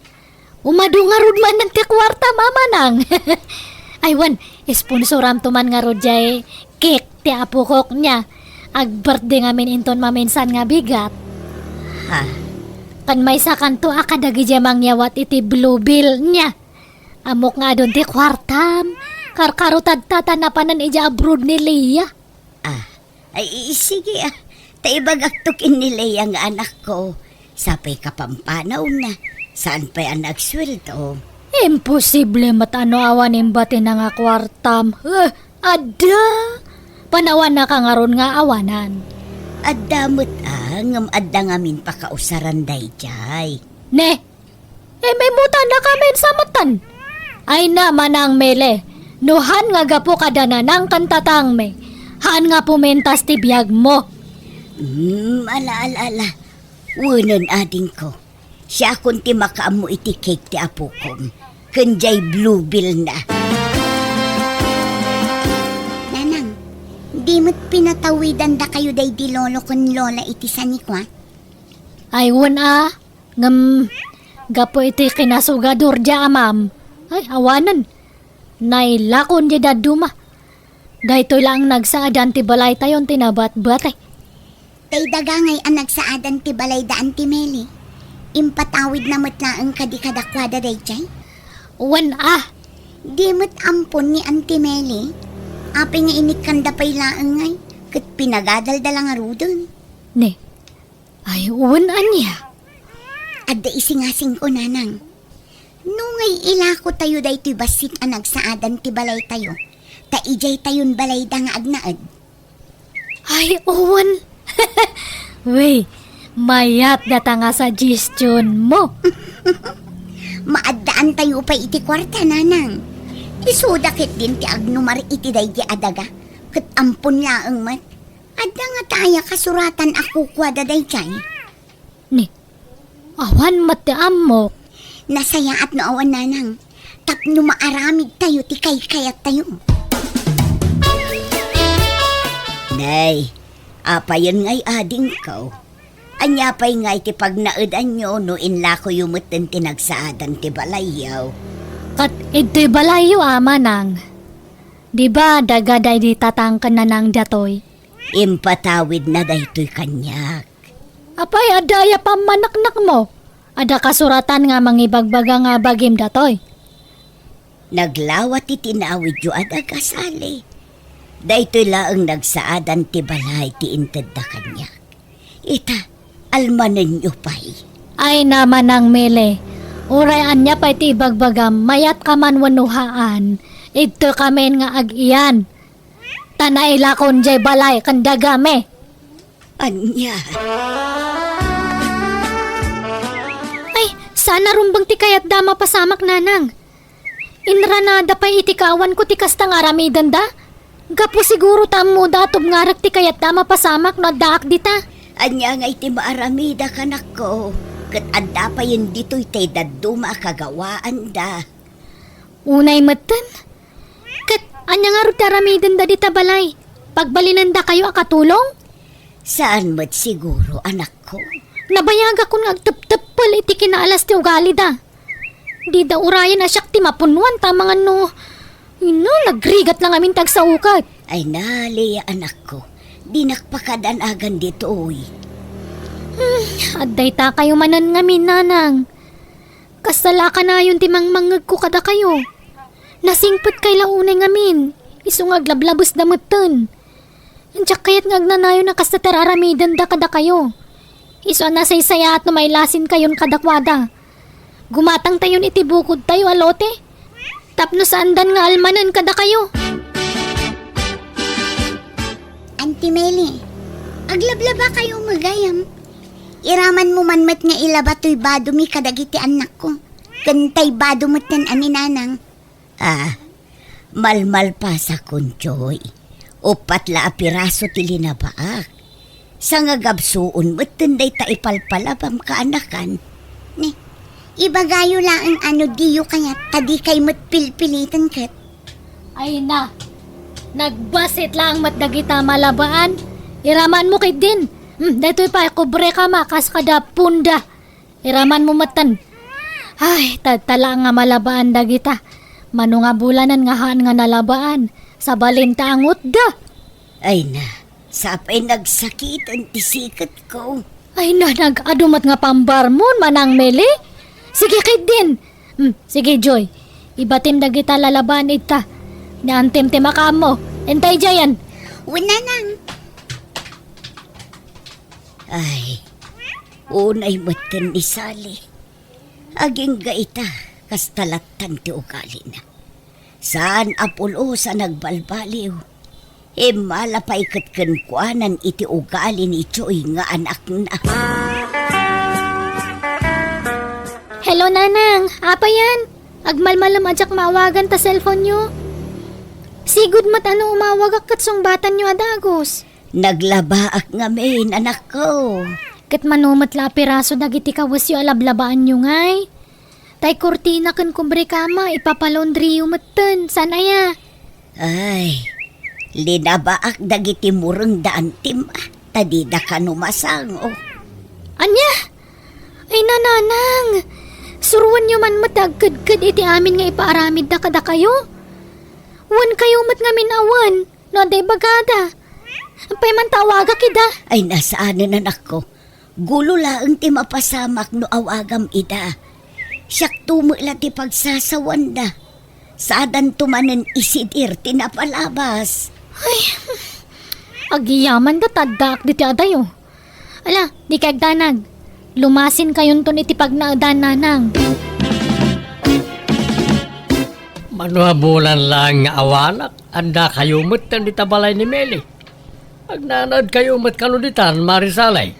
Umadu ngarud manen ti kuartam, manang. Ay, wen, sponsoramto man ngarud jay cake ti apokok nia. Ag-birthday ngamin inton maminsan nga bigat. Ha? Ken maysakanto a kadagidiay mangyawat iti Bluebell nia. Ammok nga adun ti kuartam. Karkaro tadta ta napanan idiay abroad ni Lea. Ah, ay, i-, sige, ah. Ta ibagakto ken ni Lea nga anakko. Sapay kapampanawna. Saan pay a nagsueldo? Imposible met a no awan imbatina nga kuartam. Eh, adda. Panawannaka ngarud nga awanan. Adda met, ah, ngem adda ngamin pakausaran daydiay. Ne, imimutannakamin sa metten. Ay na, manang Mele, no han nga gapu kada nanang ken tatangmi, han nga pumintas ti biagmo. Hmm, ala, ala, ala. Wenen adingko. Siakon ti makaammo iti cake ti apokom. Ken jay Bluebell na. Nanang, di met pinatawidan dakayo daydi lolo ken lola iti sanikua? Ay, wen a. Ngem, gapu iti kinasugador diay amam, ay, awanen. Nailakon diay dadduma. Daytoy laeng nagsaadan ti balaytayon ti nabatbati. Tay daga ngay a nagsaadan ti balayda, Auntie Meli. Impatawidna met laeng kadi kadakuada daydiay? Wen a. Di met ampon ni Auntie Meli. Apay nga inikkanda pay laeng ngay, ket pinagadalda la ngaruden. Ne, ay, wen ania? Adda isingasingko, Nanang. No ngay ilakotayo daytoy bassit a nagsaadan ti balaytayo, ta idiaytayon balayda nga agnaed. Ay, wen. Wey, mayat data nga suggestion mo. Maaddaantayo pay iti kuarta, Nanang. Isuda ketdin ti agnumar iti daydi a daga, ket ampon laeng met. Adda ngata aya kasuratan a kukuada daydiay? Ni, awan met ti ammok. Nasayaat no awan, Nanang, tapno maaramidtayo ti kaykayattayo. Nay, apayen ngay adingko? Ania pay ngay ti pagnaedanyo no inlakoyo metten ti nagsaadan ti balayyo? Ket idtoy balayyo, Ama, Nang. Di ba, daga daydi tatang ken nanang datoy? Impatawidna daytoy kaniak. Apay, adda aya pammaneknekmo? Adda kasuratan nga mangibagbaga nga bagim datoy? Naglawa ti tinawidyo a daga, Sally. Daytoy laeng nagsaadan ti balay ti intedda kaniak. Ita, almanenyo pay. Ay na, Manang Mele, uray ania pay ti ibagbagam, mayat ka man wenno haan, idto kamin nga ag-iyan. Ta nailakon jay balay ken dagami. Ania? Ay, saan a rumbeng ti kayatda a mapasamak, Nanang. Inranada pay iti kaawanko ti kasta nga aramidenda. Gapu siguro ta ammoda a tubngarek ti kayatda a mapasamak no addaak dita. Ania ngay ti maaramida, kanakko? Ket adda payen ditoy tay dadduma a kagawaanda. Unay metten? Ket ania ngarud ti aramidenda dita balay? Pagbalinendakayo a katulong? Saan met siguro, anakko. Nabayagakon nga agtepteppel iti kinaalas ti ugalida. Dida urayen a siak ti mapunnoan ta amangan no, ino, nagrigat lang amin ti agsaukat. Ay na, Lea, anakko. Dinak pakadanagan ditoy. Hmm, adda itakayo manen ngamin, Nanang. Kasta la a kanayon ti mangmangngegko kadakayo. Nasingpetkay la unay ngamin, isu nga aglablabesda metten. Diak kayat nga agnanayon a kasta ti ar-aramidenda kadakayo. Isu a nasaysayaat no mailasinkayon kadakuada. Gumatangtayon iti bukodtayo a lote tapno saandan nga almanen kadakayo. Auntie Meli, aglablabakayo met gayam. Iramanmo man met nga ilaba toy badomi kadagiti annakko. Ken tay bado metten a ni Nanang. Ah, malmalpasakon, Joy. Uppat la a piraso ti linabaak. Sangagabsuon metten dayta ipalpalabam kaanakan. Ni, ibagayo laeng a no diyo kayat ta dikay met pilpiliten ket. Ay na, nagbasit laeng met dagita malabaan. Iramanmo ketdin. Hmm, daytoy pay, kubre ka ma, kas kada punda. Iramanmo metten. Ay, tadta la nga malabaan dagita. Mano nga bulanen nga haan nga nalabaan. Sabalinta angutda. Ay na, sapay nagsakiten ti siketko. Ay na, nag-adu met nga pambarmon, Manang Meli. Sige, ketdin. Hmm, sige, Joy. Ibatim dagita lalabaan ita. Ni antem ti makaammo. Entay jayen. Wen, Nanang. Ay, unay metten ni Sally. Agingga ita, kasta lattan ti ugalina. Saan a pulos a nagbalbaliw. Immala pay ket kenkuanan iti ugali ni Joy nga anakna. Hello, Nanang. Apayen? Agmalmalem a diak maawagan ta cellphone-yo. Sigud met a no umawagak ket sungbatanyo a dagus. Naglabaak ngamin, anakko. Ket mano met la a piraso dagiti kawesyo a lablabaanyo ngay? Tay kurtina ken kubre kama, ipapalaundriyo metten, saan aya? Ay, linabaak dagiti mureng da antim, ta dida kano masango. Ania? Ay, nananang, suroenyo man met ti agkedked iti amin nga ipaaramidda kadakayo. Wen kayo met ngamin a wen. No adda ibagada, apay man ta awagak ida? Ay, nasaanen, anakko. Gulo laeng ti mapasamak no awagam ida. Siakto met la ti pagsasawanda. Saadanto manen isidir ti napalabas. Ay, agyamanda ta addaak ditoy adayo. Ala, dikay agdanag. Lumasinkayonton iti pagnaedan, nanang. Mano a bulan laeng nga awanak, addakayo met dita balay ni Meli. Agnanaedkayo met kano ditan, Mari Salay?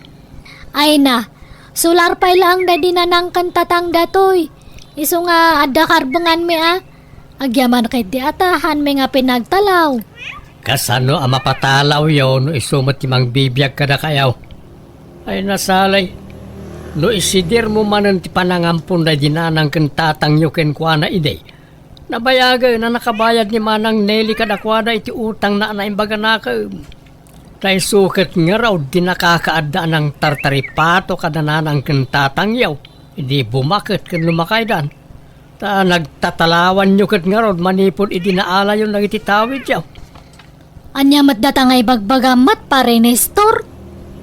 Ay na, sular pay laeng daydi nanang ken tatang datoy. Isu nga adda karbenganmi a. Agyaman ketdi a ta haanmi nga pinagtalaw. Kasano a mapatalawyo no isu met ti mangbibiag kadakayo? Ay, na Salay. No isidirmo manen ti panangampon daydi nanang ken tatangyo kenkuana idi, nabayagen a nakabayad ni Manang Nelly kadakuada iti utangna a naimbag a nakem. Ta isu ket ngarud ti nakakaadda a nangtartaripato kada nanang ken tatangyo idi bumaket ken lumakaydan. Ta nagtatalawanyo ket ngarud manipud idi naalayon dagiti tawidyo. Ania met data nga ibagbagam met, Pare Nestor?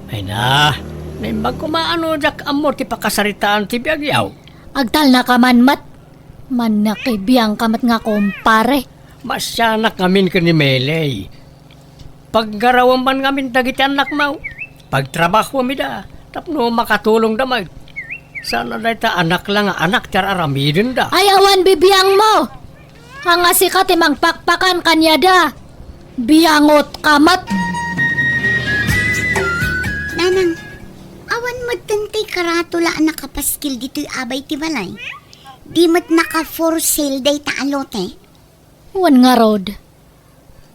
Ay na, naimbag koma a no diak ammo ti pakasaritaan ti biagyo. Agtalnaka man met. Mannakibiangka met nga kumpare. Maasianak ngamin ken ni Melay. Paggarawem man ngamin dagiti annakmo. Pagtrabahom ida tapno makatulongda met. Saan a dayta anak la nga anak ti ar-aramidenda. Ay, awan bibiangmo! Ania sika ti mangpakpakan kaniada. Biangotka met. Nanang, awan metten ti karatula a nakapaskil ditoy abay ti balay. Di met naka-for sale dayta a lote. Wen ngarud.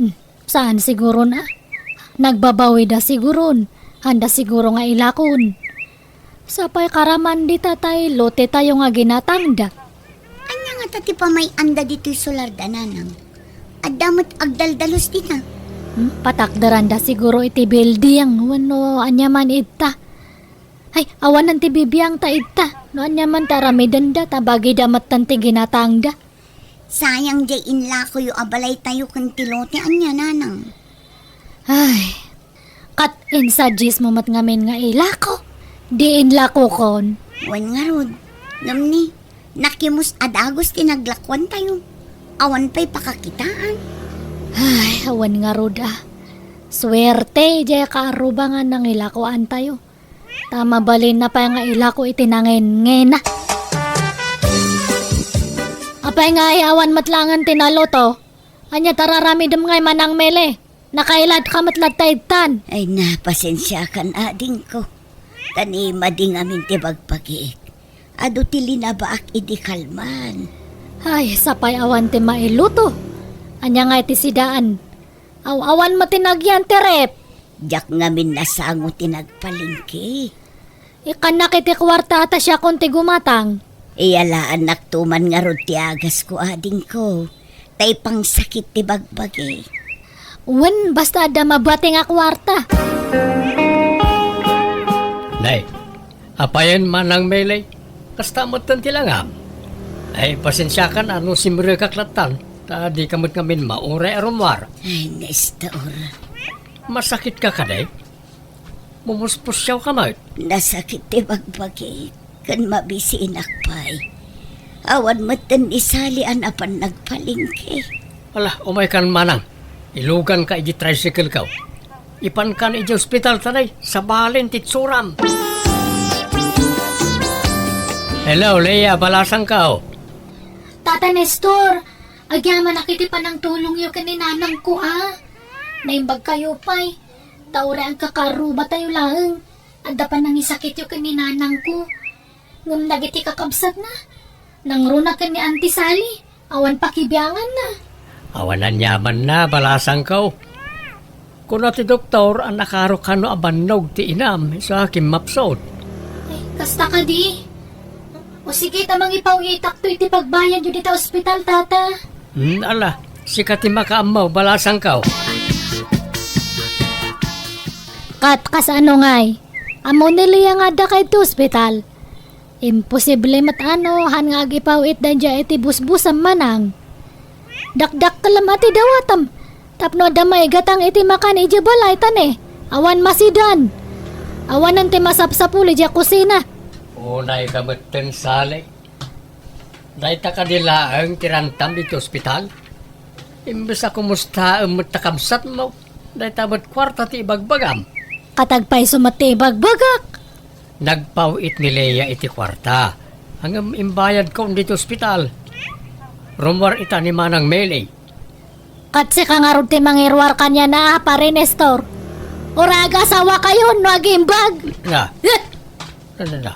Hmm, saan siguron a? Nagbabawida siguron. Haanda siguro nga ilakon. Sapay karaman dita tay lotetayo nga ginatangda. Ania ngata ti pamay-anda ditoy solarda, Nanang? Adda met agdaldalus dita. Hmm, patakderanda siguro iti building wenno ania man idta. Ay, awanen ti bibiangta idta. No ania man ti aramidenda, ta bagida metten ti ginatangda. Sayang diay inlakoyo a balaytayo ken ti lote, ania, Nanang? Ay, ket insuggest mo met ngamin nga ilako. Di inlakokon. Wen ngarud, ngem ni, nakimus a dagus ti naglakuantayo. Awan pay pakakitaan. Ay, awan ngarud a. Suerte, diay kaaruba nga nangilakoantayo. Ta mabalinna pay nga ilako iti nangenngena. Apay nga ay awan met laengen ti naluto? Ania ti ar-aramidem ngay, Manang Mele? Nakailadka met latta idtan. Ay na, pasensiakan, adingko. Ta ni madi ngamin ti bagbagik. Adu ti linabaak idi kalman. Ay, sapay awan ti mailuto. Ania ngay ti sidaan? Aw-awan met ti nagyan ti ref. Diak ngamin nasango ti nagpalengke. Ikkannak iti kuarta ta siakon ti gumatang. Iyalaannakto man ngarud ti agasko, adingko. Ta ipangsakit ti bagbagi. Wen, basta adda mabati nga kuarta. Nay, apayen, Manang Mele, kasta metten ti langam. Ay, pasensiakan a no simrekak lattan, ta dika met ngamin mauray a rummuar. Ay, Nestor. Masakitka kadi? Mumuspusiawka met? Nasakit ti bagbagi, ken mabisinak pay. Awan metten ni Sally a napan nagpalengke. Ala, umaykan, Manang. Iluganka iti tricycle-ko. Ipankan iti ospital ta nay, sabalen ti itsuram. Hello, Leia, balasangko. Tata Nestor, agyamanak iti panangtulongyo ken ni nanangko a. Naimbagkayo pay, ta uray agkakarubatayo laeng. Adda panangisakityo ken ni nanangko. Ngem dagiti kakabsatna, nangruna ken ni Auntie Sally, awan pakibianganna. Awan aniamanna, balasangko. Kuna ti doktor a nakaro kano a bannog ti inam, isu a kimmapsut. Ay, kasta kadi. O sige, ta mangipaw-itakto iti pagbayadyo dita ospital, tata. Hmm, ala, sika ti makaammo, balasangko. Ket kasano ngay? Ammo ni Leia nga adda ka iti ospital. Imposible met a no, han nga agipaw-it daydiay iti busbusam, Manang. Dakdakkelem a ti dawatem, tapno adda maigatang iti makan idiay balay ta ne, awan masidan. Awanen ti masapsapul idiay kusina. Unayka metten, Sally. Dayta kadi laeng ti rantam iti ospital? Imbes a kumustaem met ta kabsatmo, dayta met kuarta ti ibagbagam. Ket agpayso met ti ibagbagak? Nagpaw-it ni Leia iti kuarta. Ngem imbayadkon ditoy ospital. Rummuar ita ni Manang Mele. Ket sika ngarud ti mangiruar kaniana, a, Pare Nestor. Uray agasawakayon no agimbag. Na. Eh! Na, na, na.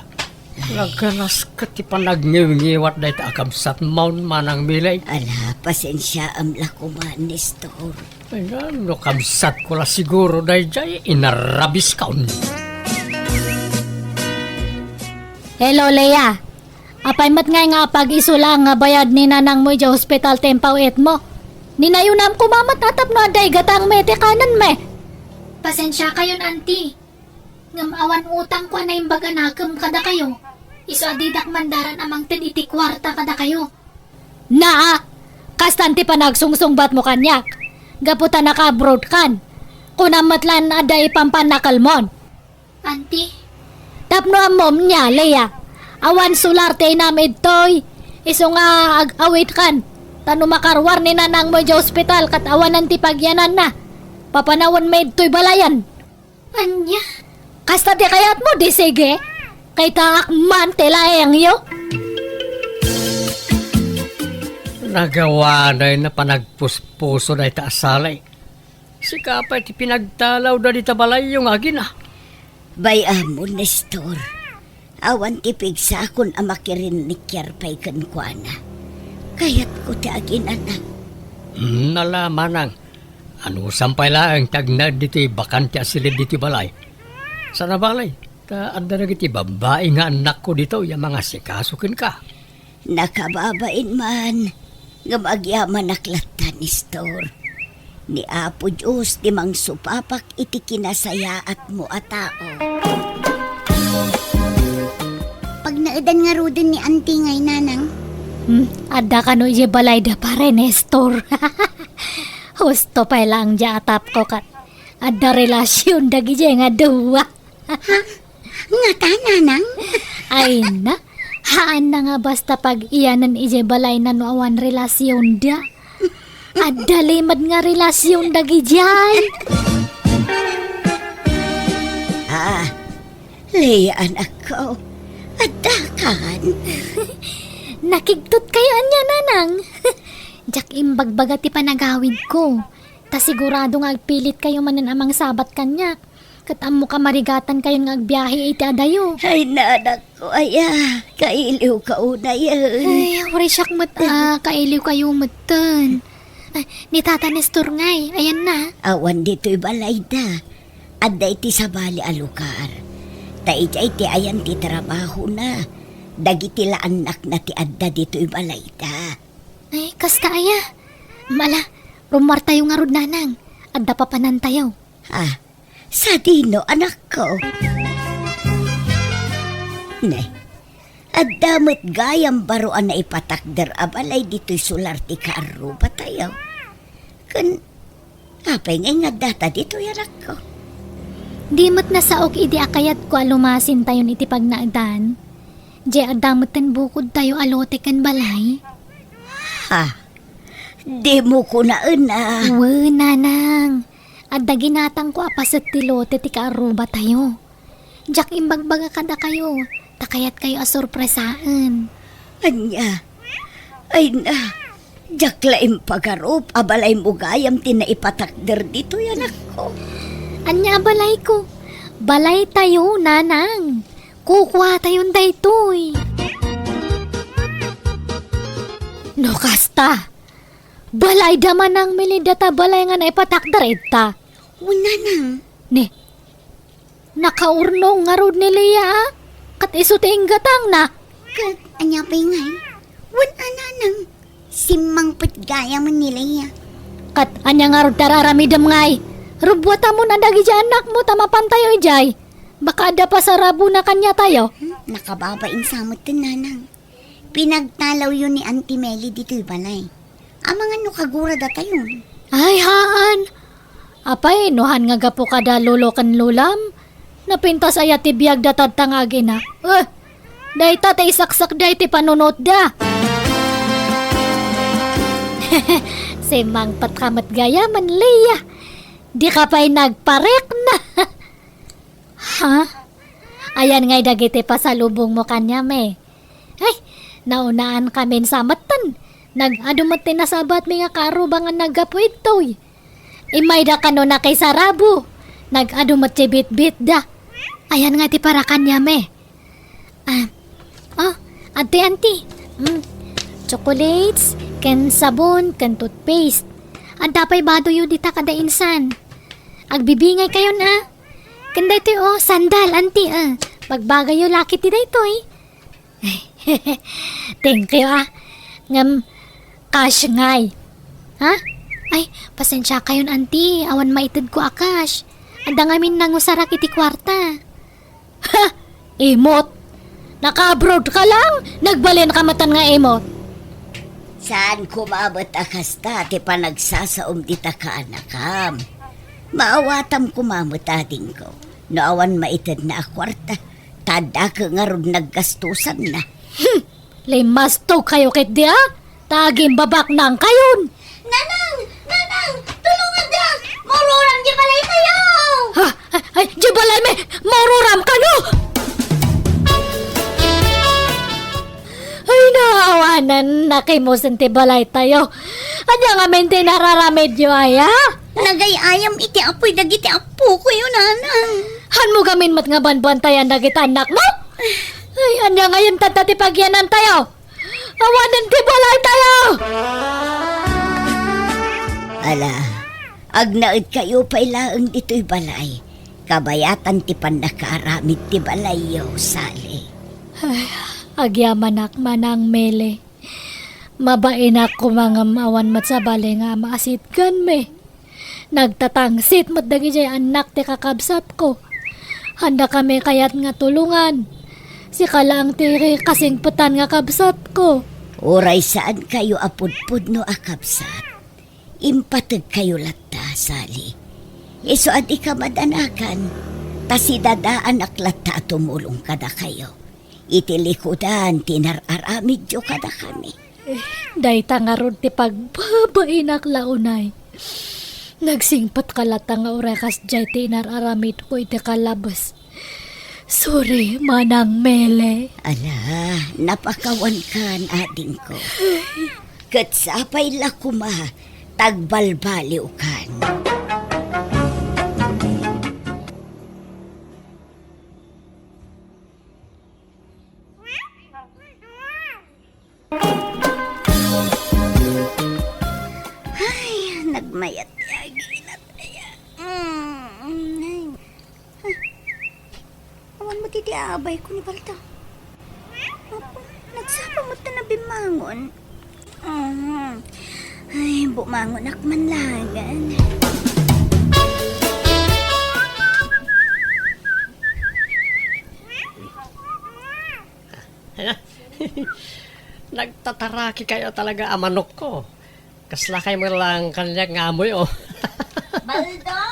Nagganas ket ti panagngiwngiwat dayta a kabsatmon, Manang Mele. Ala, pasensiaem la koma, Nestor. Ay, no kabsatko la siguro daydiay, inarabiskon. Hello, Lea. Apay met ngay nga apag-isu laeng nga bayad ni nanangmo idiay hospital ti impaw-itmo? Ninayunam koma met a tapno adda igatangmi iti kanenmi. Pasensiakayon, Auntie. Ngem awan utangko a naimbag a nakem kadakayo. Isu a didak mandaran a mangted iti kuarta kadakayo. Naa, kastan ti panagsungsungbatmo kaniak. Gapu ta naka-abroad kan. Kunam met laeng adda ipampannakelmon. Auntie? Tapno ammom nia, Lea. Awan solar ti inam idtoy. Isu nga ag-awidkan. Ta no makaruar ni nanangmo idiay hospital ket awanen ti pagyananna, papanawenmi idtoy balayen. Ania? Kasta ti kayatmo, di sige. Kitaak man ti laengyo. Nagawaday na panagpuspuso dayta a sali. Sika pay ti pinagtalawda dita balayyo nga agina. Bay-am, Nestor. Awan ti pigsakon a makirinnikiar pay kenkuana. Kayatko ti aginana. Hmm, ala, manang. Anusam pay laeng ti agnaed ditoy bakante a silid ditoy balay. Sana balay, ta adda dagiti babbai nga annakko ditoy a mangasikaso kenka. Nakababain man, ngem agyamanak latta, Nestor. Ni Apo Dios ti mangsupapak iti kinasayaatmo a tao. Pagnaedan ngaruden ni Auntie ngay, Nanang. Hmm, adda kano idiay balayda, Pare Nestor. Husto pay laeng diay atapko ket adda relasion dagidiay nga dua. Ha? Ngata, Nanang? Ay na, haan na nga basta pag-iyanan idiay balayna no awan relasionda. Adda limed nga relasion dagidiay. Ah, Lea, anakko, adda kan? Nakigtot kayo ania, Nanang? Diak imbagbaga ti panagawidko. Ta sigurado nga agpilit kayo manen a mangsabat kaniak. Ket ammo kamarigatan kayon nga agbiahe iti adayo. Ay, nanakko, aya, kailiw ka unayen. Ay, uray siak met a, kailiw kayo metten. Ay, ni Tata Nestor ngay, ayanna. Awan ditoy balayda. Adda iti sabali a lugar. Ta idiay ti ayan ti trabahona. Dagiti la annakna ti adda ditoy balayda. Ay, kasta aya. Mala, rummuartayo ngarud, Nanang. Adda papanantayo. Ah, sadino, anakko? Ne, adda met gayam baro a naipatakder a balay ditoy solar ti kaarrubatayo. Ken apay ngay nga addata ditoy, anakko? Di met nasaok idi a kayatko a lumasintayon iti pagnaedan. Diay adda metten bukodtayo a lote ken balay. Ha? Dimo kunaen a? Wen, Nanang. Adda ginatangko a paset ti lote ti kaarrubatayo. Diak imbagbaga kadakayo, ta kayatkayo a sorpresaen. Ania? Ay na, diak la impagarup a balaymo gayam ti naipatakder ditoy, anakko. Ania a balayko? Balaytayo, Nanang. Kukuatayon daytoy. No kasta, balayda manang milida ta balay nga naipatakder ita. Wen, Nanang. Ne, nakaurnong ngarud ni Lea, a? Ket isu ti inggatangna. Ket ania pay ngay? Wen a, Nanang, simmangpet gayam ni Lea. Ket ania ngarud ti ar-aramidem ngay? Rubbuatamon a dagiti annakmo ta mapantayo idiay. Baka adda pasarabona kaniatayo. Hmm, nakababain sa metten, Nanang. Pinagtalawyo ni Auntie Meli ditoy balay. Amangan no kaguradatayon. Ay, haan. Apay, no han nga gapu kada lolo ken lolam? Napintas aya ti biagda tatta nga agina? Eh, dayta ti isaksak day ti panunotda. Simmangpet ka met gayamen, Lea. Di ka pay nagparikna. Ha? Ayan ngay dagiti pasalubongmo kaniam, eh. Ay, naunaan kamin sa metten. Nag-adu met ti nasabatmi nga kaarruba nga naggapu idtoy. Immayda kano nakisarabo. Nag-adu met ti bitbitda. Ayan nga ti para kaniam, eh. Ah, oh, adtoy, Auntie. Mm. Chocolates, ken sabon, ken toothpaste. Adda pay badoyo dita kada insan. Agbibingay kayon, ah. Ken daytoy, oh, sandal, Auntie, ah. Bagbagayo laki ti daytoy. Thank you, ah. Ngem, cash ngay. Ha? Ay, pasensiakayon, auntie. Awan maitedko a cash. Adda ngamin nangusarak iti kuarta. Ha? Imot? Naka-abroad ka lang? Nagbalinka met nga imot? Saan koma met a kasta ti panagsasaom dita kaanakam. Maawatam koma met, adingko, no awan maitedna a kuarta, ta addaka ngarud naggastosanna. Hmm. Limastog kayo ketdi, a? Ta agimbabaknangkayon. Nanang! Nanang! Tulongandak! Maururam di balaytayo! Ha? Ay, ay, di balaymi! Maururam kano! Ay, naawanan, nakimusen ti balaytayo. Ania ngamin ti nararamidyo, aya? Nagay-ayam iti apuy dagiti appokoyo, nanang. Hanmo gamin met nga banbantayan dagiti annakmo? Ay, ania ngayon tatta ti pagyanantayo? Awanen ti balaytayo! Ala, agnaedkayo pay laeng ditoy balay. Kabayatan ti pannakaaramid ti balayyo, Sally. Ay, agyamanak, Manang Mele. Mabainak koma ngem awan met sabali nga maasitganmi. Nagtatangsit met dagidiay annak ti kakabsatko. Haanda kami kayat nga tulongan. Sika laeng ti kasingpetan nga kabsatko. Uray saankayo a pudpudno a kabsat, impategkayo latta, Sally. Isu a dika madanagan, ta sidadaanak latta a tumulong kadakayo iti likudan ti nar-aramidyo kadakami. Dayta ngarud ti pagbabainak la unay. Nagsingpetka latta nga uray kasdiay ti inar-aramidko iti kalabes. Sorry, Manang Mele. Ala, napakawankan, adingko. Ket sapay la koma, tagbalbaliwkan. Ay, nagmayat ti aginat aya. Mm, ay. Ah, awan met iti abayko ni Baldo. Apo, nagsapa met ta nabimmangon. Mm. Ay, bumangonak man laengen. Nagtataraki kayo talaga a manokko. Kasla kay lang kaniak nga amoy, oh. Baldo!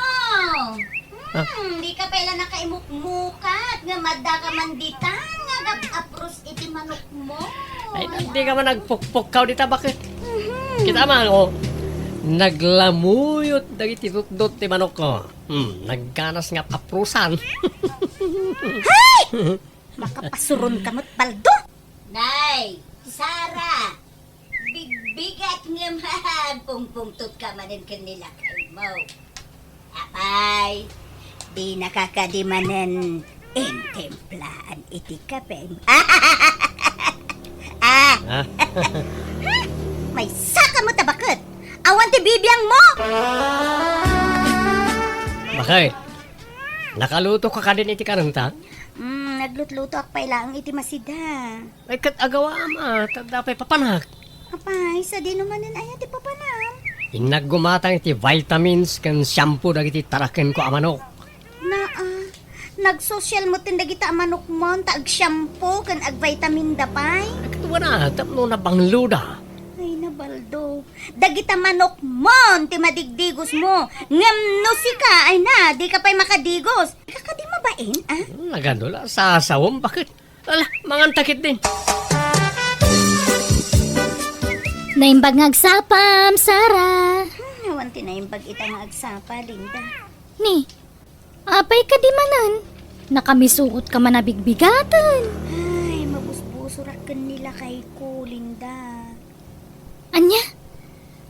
Ah. Hmm, di ka pay la nakaimukmukat nga madda ka man ditan nga agap-apros iti manokmo. Ay, di ka man nagpukpukkaw dita, bakit? Mhm. Kita man, oh. Naglamuyot dagiti tutdot ti manokko. Hmm, nagganas nga ap-aprosan. Hay! Makapasuron ka met, Baldo! Nay, Sara, bigbigat ngem agpungpungtot ka manen ken ni lakaymo. Apay, dinaka kadi manen intimplaan iti kapem. Ah! Ah. Maysa ka met a baket! Awan ti bibiangmo! Bakay, nakaluto ka kadin iti kanenta? Mm, naglutlutoak pay laeng iti masida. Ay, ket agawaam a, ta adda pay papanak. Apay, sadino manen aya ti papanam? Innak gumatang iti vitamins ken shampoo dagiti tarakenko a manok. Naa, nagsosyal metten dagita a manokmon ta agshampoo ken agvitaminda pay. Ay, ket wen a, tapno nabangloda. Ay, na Baldo. Dagita manokmon ti madigdigosmo. Ngem no sika, ay na, dika pay makadigos. Dika kadi mabain, a? Nagano la, sasawem, baket? Ala, manganta ketdin. Naimbag nga agsapam, Sara. Hmm, awan ti naimbag ita nga agsapa, Linda. Ni, apay kadi manen? Nakamisuot ka man a bigbigaten. Ay, mabusbusorak ken ni lakayko, Linda. Ania?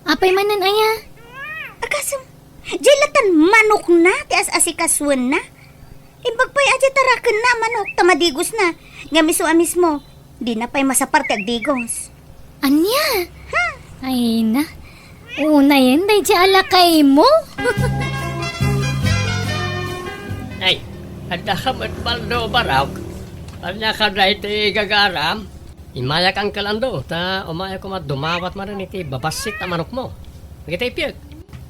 Apay manen aya? Agasem, diay latan manokna ti as-asikasuenna. Imbag pay a diay tarakenna a manok ta madigosna. Ngem isu a mismo, dina pay masapar ti agdigos. Ania? Hmm. Ay na. Unayen daydiay a lakaymo. Ay, adda ka met, Baldo, barok. Ania kada iti gagaram? Immayak, Uncle Ando, ta umayak koma dumawat manen iti babassit a manokmo. Dagiti ipyeg.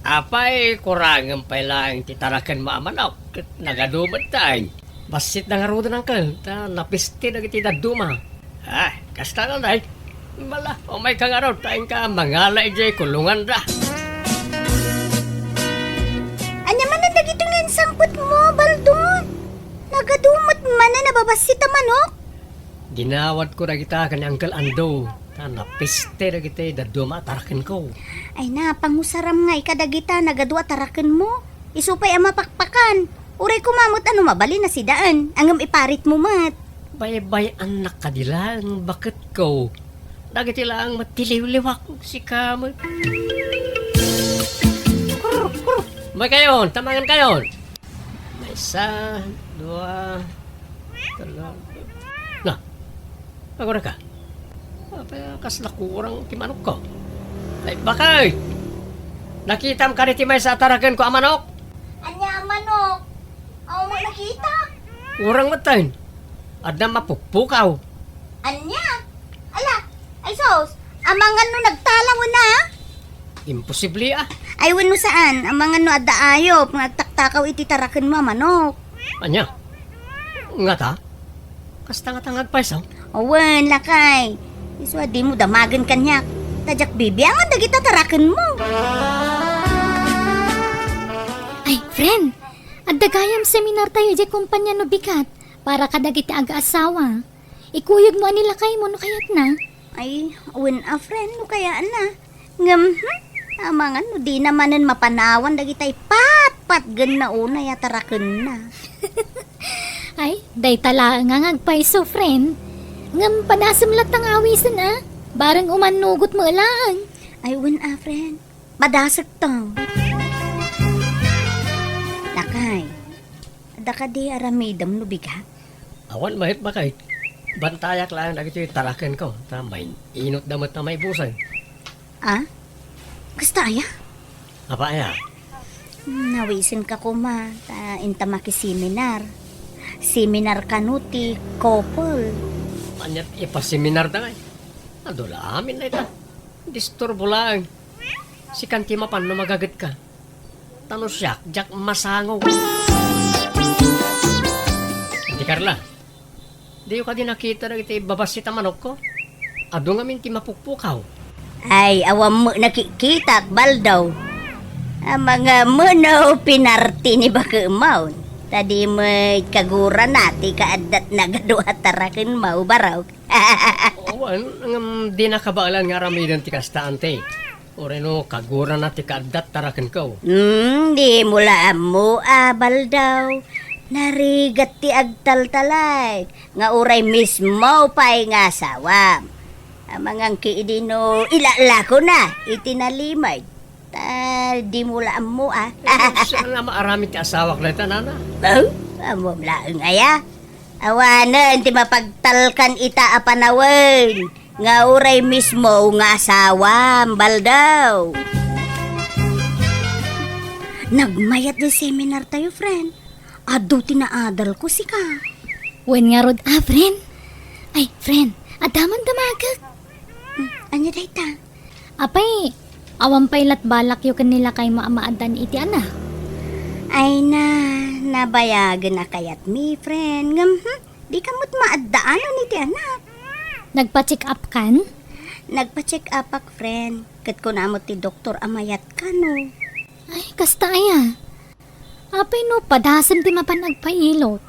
Apay, kurangem pay laeng ti tarakenmo a manok. Ket nagadu met taen. Bassitda ngaruden, Uncle, ta napiste dagiti dadduma. Ah, kasta ngay. Bala, umayka ngarud, ta inka mangala idiay kulonganda. Ania manen dagitoy nga insangpetmo, Baldo? Nagadu met manen a babassit a manok? Dinawatko dagita ken ni Uncle Ando, ta napiste dagiti dadduma a tarakenko. Ay na, pangusaram ngay kadagita nagadu a tarakenmo. Isu pay a mapakpakan. Uray koma met a no mabalin a sidaen, ngem iparitmo met. Baybay-annak kadi laeng baketko. Dagiti laeng met ti liwliwak, sika met. Umaykayon, ta mangankayon. Maysa, dua, telo. Na, agurayka. Apay, kasla kurang ti manokko. Ay, bakay! Nakitam kadi ti maysa a tarakenko a manok? Ania a manok? Awan met nakita. Kurang met taen. Adda mapukpukaw. Ania? Ala, ay sus, amangan no nagtalaw na? Imposible, ah. Ay, wenno saan, amangan no adda ayop nga agtaktakaw iti tarakenmo a manok. Ania? Ngata? Kasta ngata nga agpayso? Awan, lakay. Isu a dimo damagen kaniak. Ta diak bibiangan dagita tarakenmo. Ay, friend, adda gayam seminar tayo idiay kompania no bigat para kadagiti agaasawa. Ikuyogmo a ni lakaymo no kayatna. Ay, wen a, friend, no kayatna. Ngem, hmm, amangan no dina manen mapanawan dagitay patpatgenna unay a tarakenna. Ay, dayta laeng nga agpayso, friend. Ngem padasem latta nga awisen, a. Bareng umannugotmo laeng. Ay, wen a, friend. Padasek to. Lakay, adda kadi aramidem no bigat? Awan met, bakay. Bantayak laeng dagiti tarakenko, ta main-inotda met a maibusen. Ah? Kasta aya? Apay aya? Hmm, nawisenka koma, ta inta makiseminar. Seminar kano ti couple. Ania ti ipaseminar da ngay? Adu la amin dayta. Disturbo laeng. Sikan ti mapan no magagetka. Ta no siak, diak masango. Adi Carla, diyo kadi nakita dagiti babassit a manokko? Adu ngamin ti mapukpukaw. Ay, awan met nakikitak, Baldo. Amangan no pinarti ni bakemon. Ta di met kagurana ti kaaddat nagadu a tarakenmo, barok. Awan, ngem di nakabaelan nga aramiden ti kasta, ante. Uray no kagurana ti kaaddat tarakenko. Hmm, dimo la ammo a, Baldo. Narigat ti agtaltalek nga uray mismo pay nga asawam. Amangan ki idi no ilalakona iti nalimed. Ta dimo la ammo a. Eh, saan a maaramid ti asawak dayta, nana? Oh, ammom laeng aya. Awanen ti mapagtalkan ita a panawen nga uray mismo nga asawam, Baldo. Nagmayat ti seminar tayo, friend. Adu ti naadalko, sika. Wen ngarud a, friend. Ay, friend, adda man damagek. Hmm, ania dayta? Apay, awan pay lat balakyo ken ni lakaymo a maaddaan iti anak? Ay na, nabayagen a kayatmi, friend. Ngem, hmm, dika met maaddaanan iti anak. Nagpa-check up kan? Nagpa-check up ak, friend. Ket kuna met ti doktor a mayat kano. Ay, kasta aya. Apay no padasem ti mapan agpailot?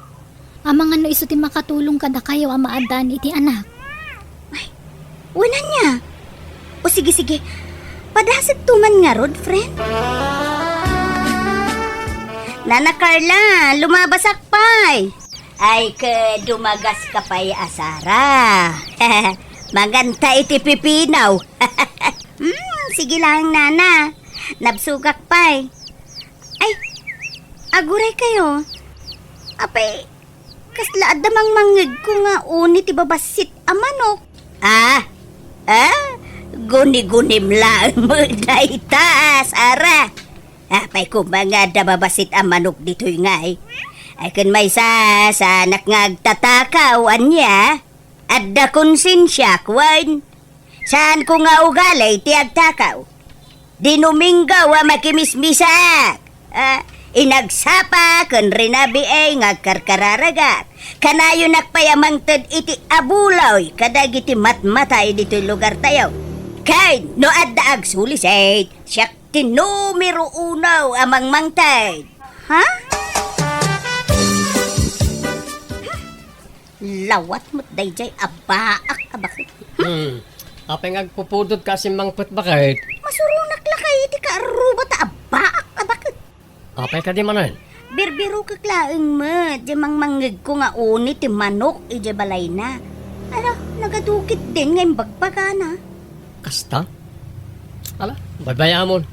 Amangan no isu ti makatulong kadakayo a maaddaan iti anak. Ay, wen ania? O sige, sige. Padasekto man ngarud, friend. Nana Carla, lumabasak pay. Ay, ket dumagaska pay a Sara. Manganta iti pipino. Hmm, sige lang, nana. Nabsogak pay. Ay, aguraykayo. Apay, kasla adda mangmangngegko nga uni ti babassit a manok. Ah? Ah? Gunigunim laeng met dayta, Sara. Apay koma nga adda babassit a manok ditoy ngay? Ay, ken maysa, saanak nga agtatakaw, ania? Adda konsensiak, wen? Saanko nga ugali ti agtakaw. Dinuminggaw a makimismisaak. Ah, inagsapa ken rinabiay nga agkarkararagak. Kanayonak pay a mangted iti abuloy kadagiti matmatay ditoy lugartayo. Ken no adda agsulisit, siak ti numero uno a mangmangted. Ha? Lawat met daydiay a baak a baket. Hmm. Apay nga agpupudot ka a simmangpet, baket? Masuronak lakay iti kaarruba ta a baak a baket. Apay kadi manen? Birbirokek laeng met, diay mangmangngegko nga uni ti manok idiay balayna. Ala, nagadukit din nga imbagbagana. Kasta? Ala, baybay-amon.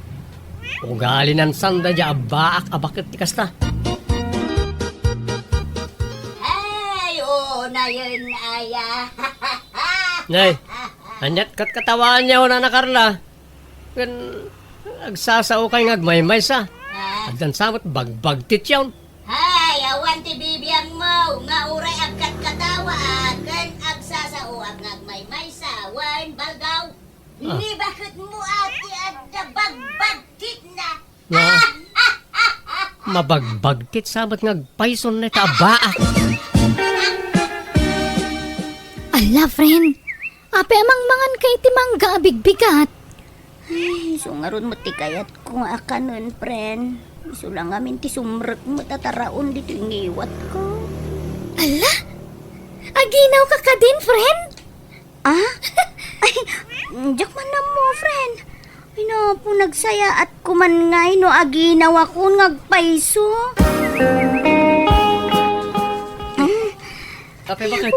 Ugalinan sanda diay a baak a baket ti kasta. Ay, oo, nayon, aya. Nay, aniat katkatawaanyo, Nana Carla? Ken agsasaokay nga agmaymaysa. Ah. Addan sa met bagbagtityon. Hay, awan ti bibiangmo nga uray agkatkatawaak ken agsasaoak nga agmaymaysa wen baldaw. Ah. Ni baketmo a ti adda bagbagtitna. Ah. Mabagbagtit sa met nga agpayson dayta a baak. Ala, friend. Apay a mangmanganka iti mangga a bigbigat? Ay, isu ngarud met ti kayatko nga akanen, friend. Isu la ngamin ti sumrek met a taraon ditoy ngiwatko. Ala? Aginawka kadin, friend? Ah? Ay, diak man ammo, friend. Ay, napo, nagsayaatko man ngay no aginawakon nga agpayso. Mm. Apay, baket?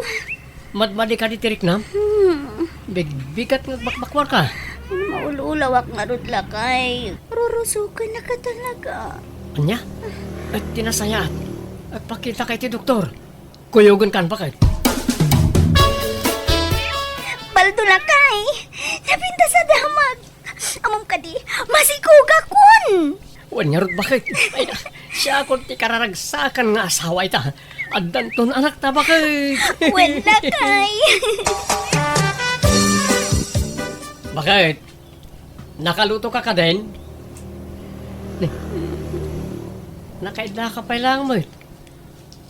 Madmadi kadi ti riknam? Hmm. Bigbigat nga bakbakwarka. Maul-ulawak ngarud, lakay. Rurusukennaka talaga. Ania? Ay, ti nasayaat. Agpakitaka iti doktor. Kuyogenkan, baket. Baldo, lakay. Napintas a damag. Ammom kadi, masikogakon! Wen ngarud, baket? Ay, siakon ti kararagsakan nga asawa ita. Addanton anakta, baket? Wen, lakay. Baket? Nakalutoka kadin? Ni, nakaidlaka pay laeng met.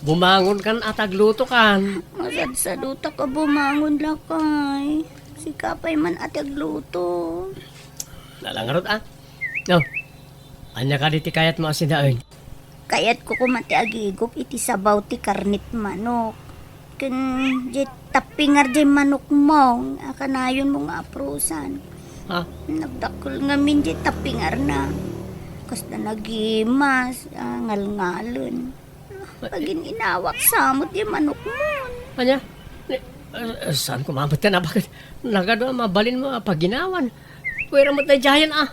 Bumangonkan a ta aglutokan. Masadsadutak a bumangon, lakay. Sika pay man a ti agluto. Ala ngarud, a. No. Ania kadi ti kayatmo a sidaen? Kayatko koma ti agigup iti sabaw ti karnet manok. Ken diay tappingar diay manokmo a kanayonmo nga aprusan. Ha? Nagdakkel ngamin diay tappingarna. Kasla nagimas, a, ngalngalen. Pagin-inawak sa met diay manokmon. Ania? Ni, eh, saan ko mamet yan, a, baket? Nagadu a mabalinmo a paginawan. Pwera met daydiayen, a.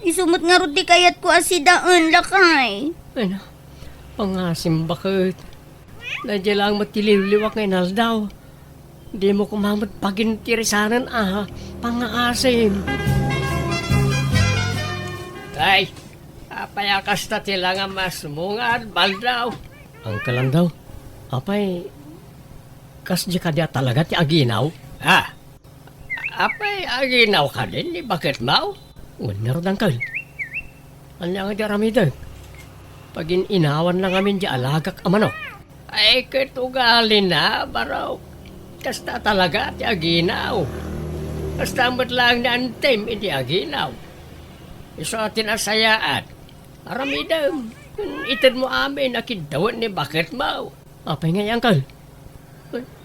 Isu met ngarud ti kayatko a sidaen, lakay. Ay, na. Pangasim, baket. Daydiay laeng met ti liwliwak nga inaldaw. Dimo koma met pagintirisanen a pangngaasim. Ay, apay a kasta ti langamasmo nga agbaldaw? Uncle Landaw, apay, kasdi kadi a talaga ti aginaw? Ah, apay aginaw kadi ni baketmo? Wen ngarud, Uncle. Ania nga di aramidek? Pagin-inawanna ngamin di alagak a manok. Ay, ket ugalina, barok. Kasta talaga ti aginaw. Kasta met laeng ni Antim iti aginaw. Isu a ti nasayaat. Aramidem. Itedmo amin a kiddawen ni baketmo. Apay ngay, Uncle?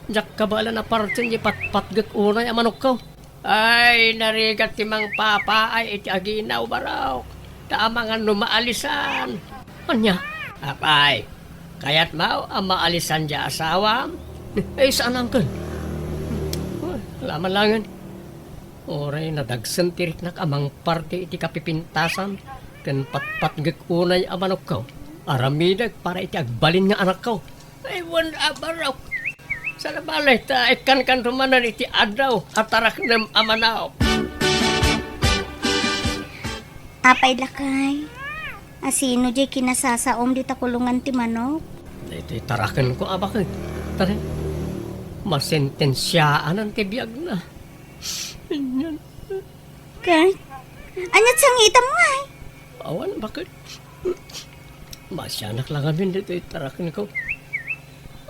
Diak kabaelan a partien di patpatgek unay a manokko. Ay, narigat ti mangpapaay iti aginaw, barok. Ta amangan no maalisan. Ania? Apay, kayatmo a maalisan diay asawam? Ay, saan, Uncle. Ay, ala man laengen. Uray nadagsen ti riknak a mangparte iti kapipintasan ken patpatgek unay a manokko. Aramidek para iti agbalin nga anakko. Ay, wen a barok. Saan a bale ta ikkankanto manen iti addaw a taraknem a manok. Apay, lakay, a sino diay kinasasaom dita kulongan ti manok? Daytoy tarakenko a baket. Tara, masentensiaanan ti biagna. Ania? Kurt, ania ti sangitam ngay? Awan, baket. Masianak la ngamin daytoy tarakenko.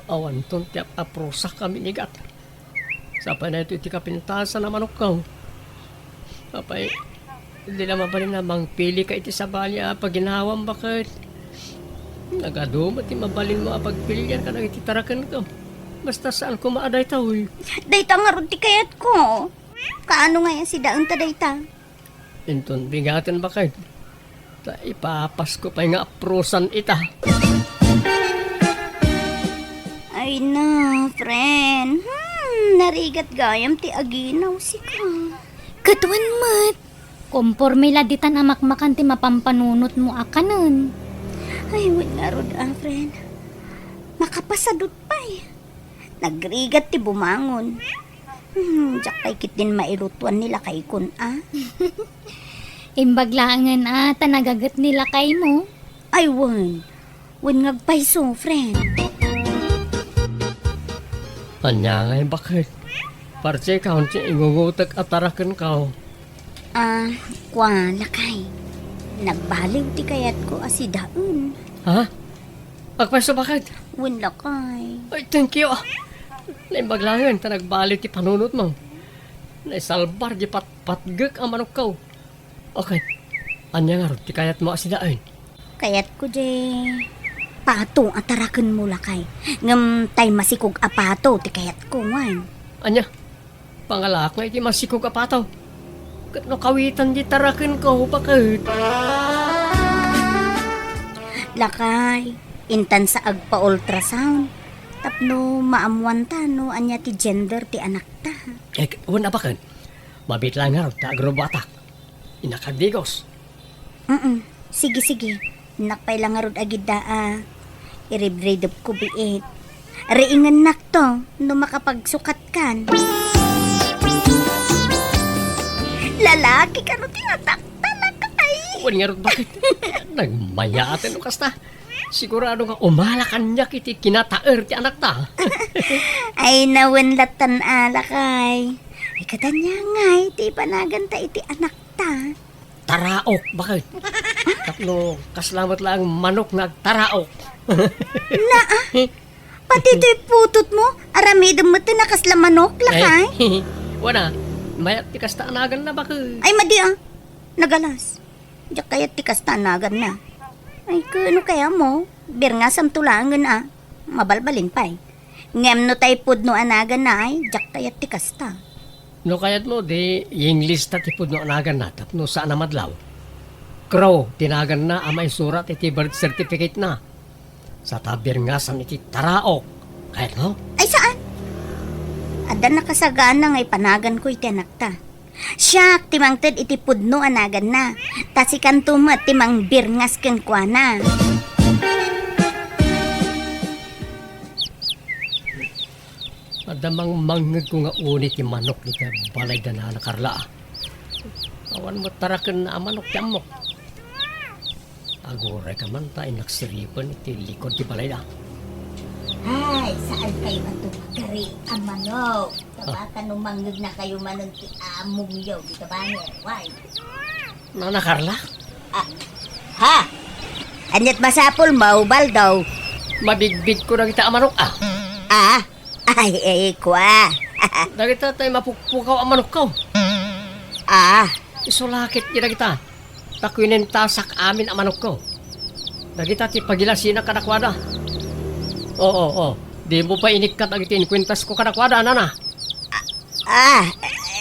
Awanton ti ap-aprosak a minigat. Sapay daytoy ti kapintasan a manokko. Apay, di la mabalin a mangpilika iti sabali a paginawam, baket. Nagadu met ti mabalinmo a pagpilian kadagiti tarakenko. Basta saan koma a daytoy. Dayta ngarud ti kayatko. Kaano ngay a sidaenta dayta? Inton bigaten, baket, ta ipapasko pay nga aprosan ita. Ay na, friend. Hmm, narigat gayam ti aginaw sika. Ket wen met, komporme la ditan a makmakan ti mapampanunotmo a kanen. Ay, wen ngarud a, friend. Makapasadut pay. Nagrigat ti bumangon. Hmm, diak pay ketdin mailutuan ni lakaykon, a? Imbag laengen a ta nagaget ni lakaymo. Ay, wen. Wen nga agpayso, friend. Ania ngay, baket? Parti kaon ti ingungutek a tarakenko. Ah, kua, lakay. Nagbaliw ti kayatko a sidaen. Ha? Agpayso, baket? Wen, lakay. Ay, thank you, ah. Naimbag laengen ta nagbaliw ti panunotmo. Naisalbar di patpatgek a manokko. Okay. Ania ngarud ti kayatmo a sidaen? Kayatko di pato a tarakenmo, lakay. Ngem tay masikog a pato ti kayatko, wen. Ania? Pangalaak nga iti masikog a pato. Ket no kawitan di tarakenko, baket. Lakay, intan sa agpa-ultrasound. Tapno maammuanta no ania ti gender ti anakta. Eh, wen a, baket. Mabiit laeng ngarud ta agrubatak. Innak agdigos. Mm. Sige, sige. Innak pay la ngarud agidda a iribridepko biit. Riingennakto no makapagsukatkan. Lalaki kano ti atakta, lakay? Wen ngarud, baket? Nagmayaten no kasta. Sigurado nga umala kaniak iti kinataer ti anakta. Ay, na wen lattan a, lakay. Ay, ket ania ngay ti ipanaganta iti anakta? Taraok, baket. Tapno kasla met laeng manok nga agtaraok. Naa, pati toy putotmo, aramidem met ti nakasla manok, lakay? Eh, wen a, mayat ti kasta a naganna, baket. Ay, madi a. Nagalas. Diak kayat ti kasta a naganna. Ay, ket no kayatmo, birngasamto laengen a. Mabalbalin pay. Ngem no tay pudno a naganna ay, diak kayat ti kasta. No kayatmo, di English ta ti pudno a naganna tapno saan a madlaw. Crow ti naganna a maisurat iti birth certificate-na. Sa ta birngasam iti taraok. Kayatmo? Ay, saan? Adda nakasagana nga ipanaganko iti anakta. Siak ti mangted iti pudno a naganna, ta sikanto met ti mangbirngas kenkuana. Adda mangmangngegko nga uni ti manok iti balay da Nana Carla. Awan met tarakenna a manok ti ammok. Aguray ka man ta innak siripen iti likod ti balayda. Ay, saan kayo ato makari a manok? Tabaka no mangngegna kayo manen ti amongyo, di ka ba, Way? Nana Carla? Ah, ha? Aniat masapul mo, Baldo? Mabigbig ko dagita a manok, ah. Ah? Ay, ay, kua. Dagita tay mapukpukaw a manokko. Ah. Isu lakit di dagita. Ta kuinentasak amin a manokko. Dagita ti pagilasina kadakuada. Oo, oo. Di mo pa inikkat dagiti inkuentasko kadakuada, nana. Ah,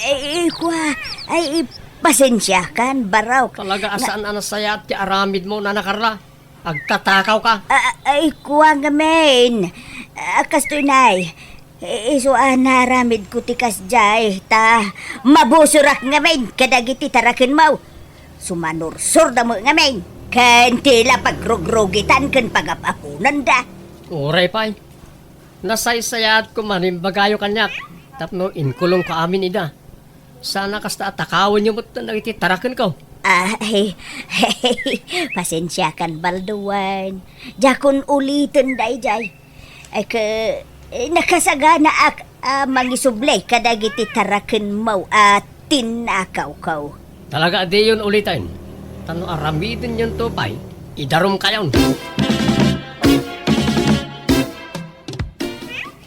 ay, kua. Ay, pasensiakan, barok. Talaga a saan a nasayaat ti aramidmo, Nana Carla. Agtatakaw ka. Ah, ay, kua ngamin. Ah, kastoy, nay. Isu a naaramidko ti kasdiay, ta mabusorak ngamin kadagiti tarakenmo. Sumanursorda met ngamin, ken ti la pagrugrugitan ken pagap-aponanda. Uray pay, nasaysayaat koma no imbagayo kaniak, tapno inkulongko amin ida. Sana kasta a takawenyo met dagiti tarakenko. Ay, pasensiakan, Baldo, wen. Diakon uliten daydiay. Ay, ke, eh, nakasaganaak a mangisubli kadagiti tarakenmo a tinnakawko. Talaga a diyon uliten. Ta no aramidenyonto pay, idarumkayon.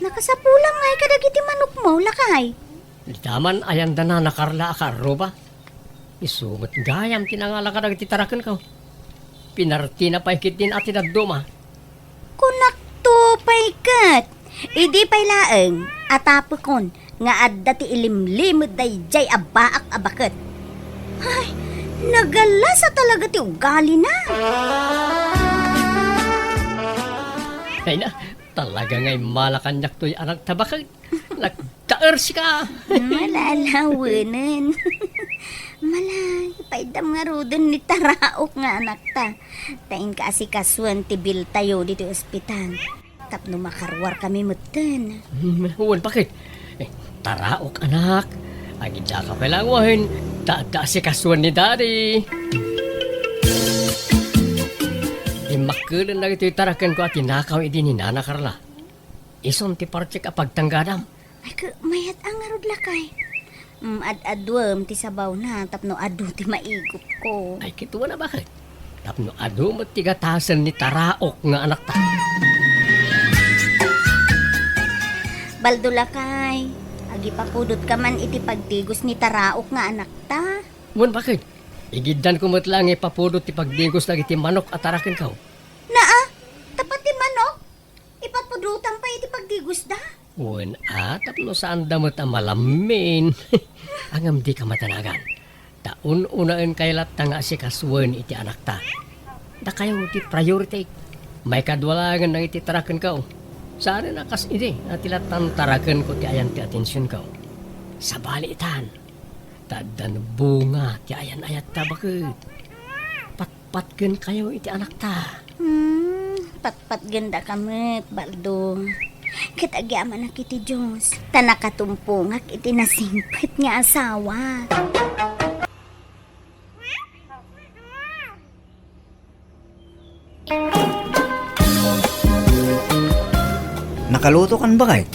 Nakasapulam ngay kadagiti manokmo, lakay. Dita man ayan da Nana Carla a kaarruba. Isu met gayam ti nangala kadagiti tarakenko. Pinartina pay ketdin a ti dadduma. Kunakto pay ket, idi pay laeng a tapekon nga adda ti ilimlimed daydiay a baak a baket. Ay, nagalasa talaga ti ugalina. Ay na, talaga nga immala kaniak toy anakta baket. Nagtaer sika. Malalawanen. Malay, paiddam ngaruden ni Taraok nga anakta. Ta inka asikasuen ti biltayo ditoy ospital. Tapno makaruarkami metten. Hmm, wen, baket? Eh, Taraok, anak. Agidaka pay laeng wen, ta adda asikasuen ni Daddy. Dimmakkelen dagitoy tarakenko a tinakaw idi ni Nana Carla. Isun ti partek a pagtanggadam. Ay, ke, mayat a ngarud, lakay. Mm, ad-aduem ti sabawna tapno adu ti maigupko. Ay, kitaem a baket. Tapno adu met ti gatasen ni Taraok nga anakta. Baldo, lakay, agipapudotka man iti pagdigos ni Taraok nga anakta. Wen, baket. Igiddanko met laeng nga ipapudot ti pagdigos dagiti manok a tarakenko. Naa, ta pati manok? Ipapudotam pay iti pagdigosda? Wen a, tapno saanda met a malammin. Ngem dika matanagan. Ta un-unaenkayo latta nga asikasuen iti anakta. Dakayo ti priority. Maikadua laengen dagiti tarakenko. Saan a kas idi a ti lattan tarakenko ti ayan ti atensionko. Sabali itan. Ta addan bunga ti ayan-ayatta, baket. Patpatgenkayo iti anakta. Hmm, patpatgendaka met, Baldo. Ket agyamanak iti Dios, ta nakatumpongak iti nasingpet nga asawa. Nakalutokan, baket?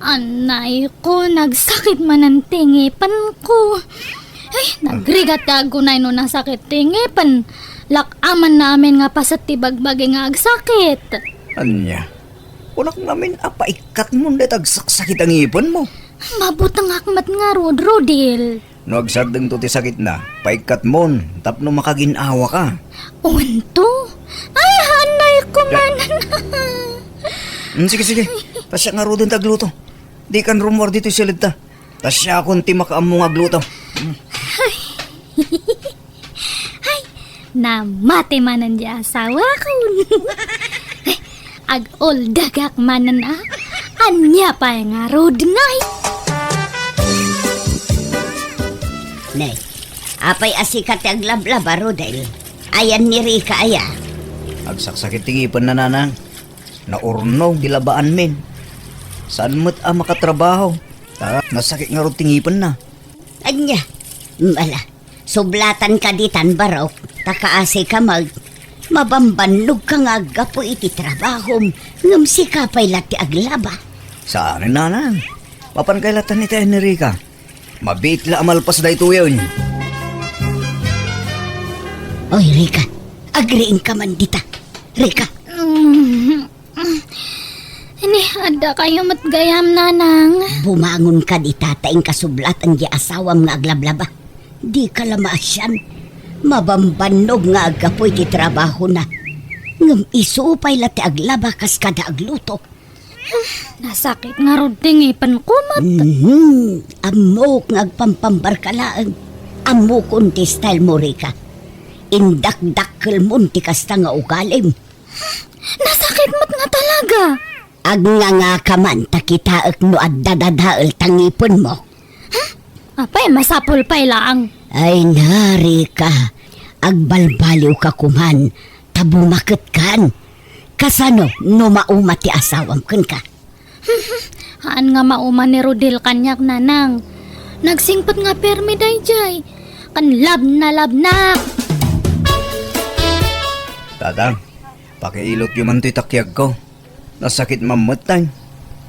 Anay ko, nagsakit manen ti ngipenko. Ay, nagrigat ti agunay no nasakit ti ngipen. Lak-amanna amin nga paset ti bagbagi nga agsakit. Ania? Kunak ngamin a paikkatmon dayta agsaksakit a ngipenmo. Mabutengak met ngarud, Rodel. No agsardengto ti sakitna, paikkatmon tapno makagin-awaka. Unto? Ay, anay ko man. Mm, sige, sige. Ta siak ngaruden ti agluto. Dikan rummuar ditoy siledta. Ta siakon ti makaammo nga agluto. Mm. Ay, namati manen di asawakon. Ag-uldagak manen a. Ania pay ngarud ngay? Ne, apay a sika ti aglablaba, Rodel? Ayan ni Rica aya? Agsaksakit ti ngipenna, nanang. Naurnog ti labaanmin. Saan met a makatrabaho. Ta nasakit ngarud ti ngipenna. Ania? Mala, sublatan ka ditan, Barok, ta kaasi ka mag-, mabambannogka nga aggapu iti trabahom, ngem sika pay la ti aglaba. Saan, nanang. Mapan kay latan iti Enrica. Mabiit la a malpas daytoyen. Oy, Rica, agriingka man dita. Rica. Mm. Ni, adda kayo met gayam, nanang. Bumangon ka dita ta inkasublatan di asawam nga aglablaba. Di ka la maasian. Mabambannog nga aggapu iti trabahona. Ngem isu pay la ti aglaba kas kada agluto. Nasakit ngarud ti ngipenko met. Mhm. Ammok nga agpampambarka laeng. Ammokon ti style mo, Rica. Indakdakkelmon ti kasta nga ugalim. Nasakit met nga talaga. Agngangaka man ta kitaek no adda dadael ta ngipenmo. Apay, masapul pay laeng. Ay, Rica, agbalbaliwka koman ta bumaketkan. Kasano no mauma ti asawam kenka? Haan nga mauma ni Rodel kaniak, nanang. Nagsingpet nga permi daydiay. Ken labnalabnak. Tatang, pakiilotyo man toy takiagko. Nasakit mammettay.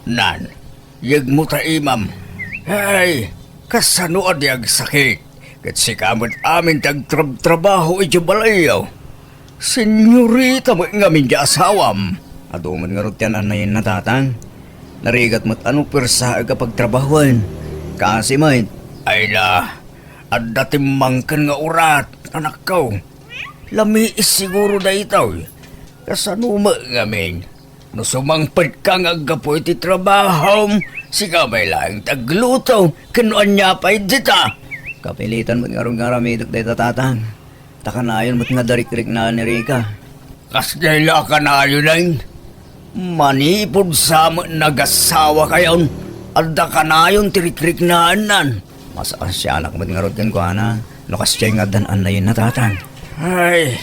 Nan, yegmo ta imam. Ay, kasano a di agsakit? Ket sika met amin ti agtrabtrabaho iti balayyo. Senyorita met ngamin ti asawam. Adu met ngarud ti an-annayenna, Tatang. Narigat met a no puersaek a pagtrabahoen. Kasi met. Ay na, adda timmangken nga urat, anakko. Lamiis siguro daytoy. Kasano met ngamin? No sumangpetka nga aggapu iti trabahom, sika met laeng ti agluto, ken no ania pay dita? Kapilitan met ngarud nga aramidek dayta, Tatang. Ta kanayon met nga adda rikriknaan ni Rica. Kasdiay la a kanayonen? Manipud sa met nagasawakayon, adda kanayon ti rikriknaannan. Maskasianak met ngarud kenkuana, no kasdiay nga adda an-annayenna, Tatang. Ay,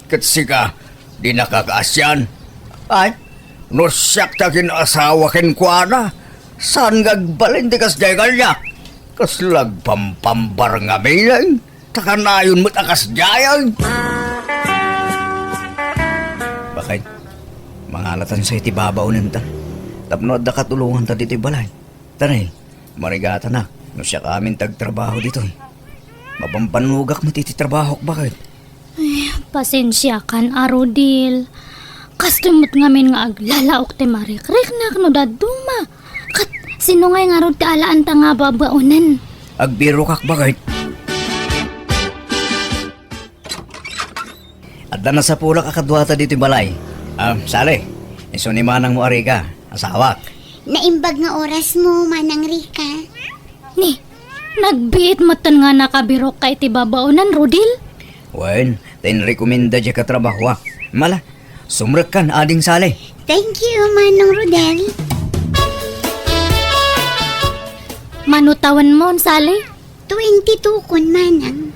ket sika, dinaka kaasian? Ay, no siak ti agin-asawa kenkuana, saan nga agbalin ti kasdiay kaniak? Kasla agpampambar ngamin, ta kanayon met a kasdiay. Bakit? Mangalatan sa iti babaonenta. Tapno adda katulonganta ditoy balay. Tanay, marigatanak, no siak amin ti agtrabaho ditoy. Mapampanugak met iti trabahok, bakit? Ay, pasensiakan a, Rodel. Kastoy met ngamin nga aglalaok ti marikriknak no dadduma. Ket sino ngay ngarud ti alaanta nga babaonen? Agbirokak, bakit? Adda nasapulak a kaduata ditoy balay. Ah, Sally, isu ni manangmo a Rica, asawak. Naimbag nga orasmo, Manang Rica. Ni, nagbiit metten nga nakabirokka iti babaonen, Rodel? Wen, ta inrekomenda diay katrabahoak. Mala, sumrekkan, Ading Sally. Thank you, Manong Rodel. Mano tawenmo, Sally? Twenty-two kon, Manang.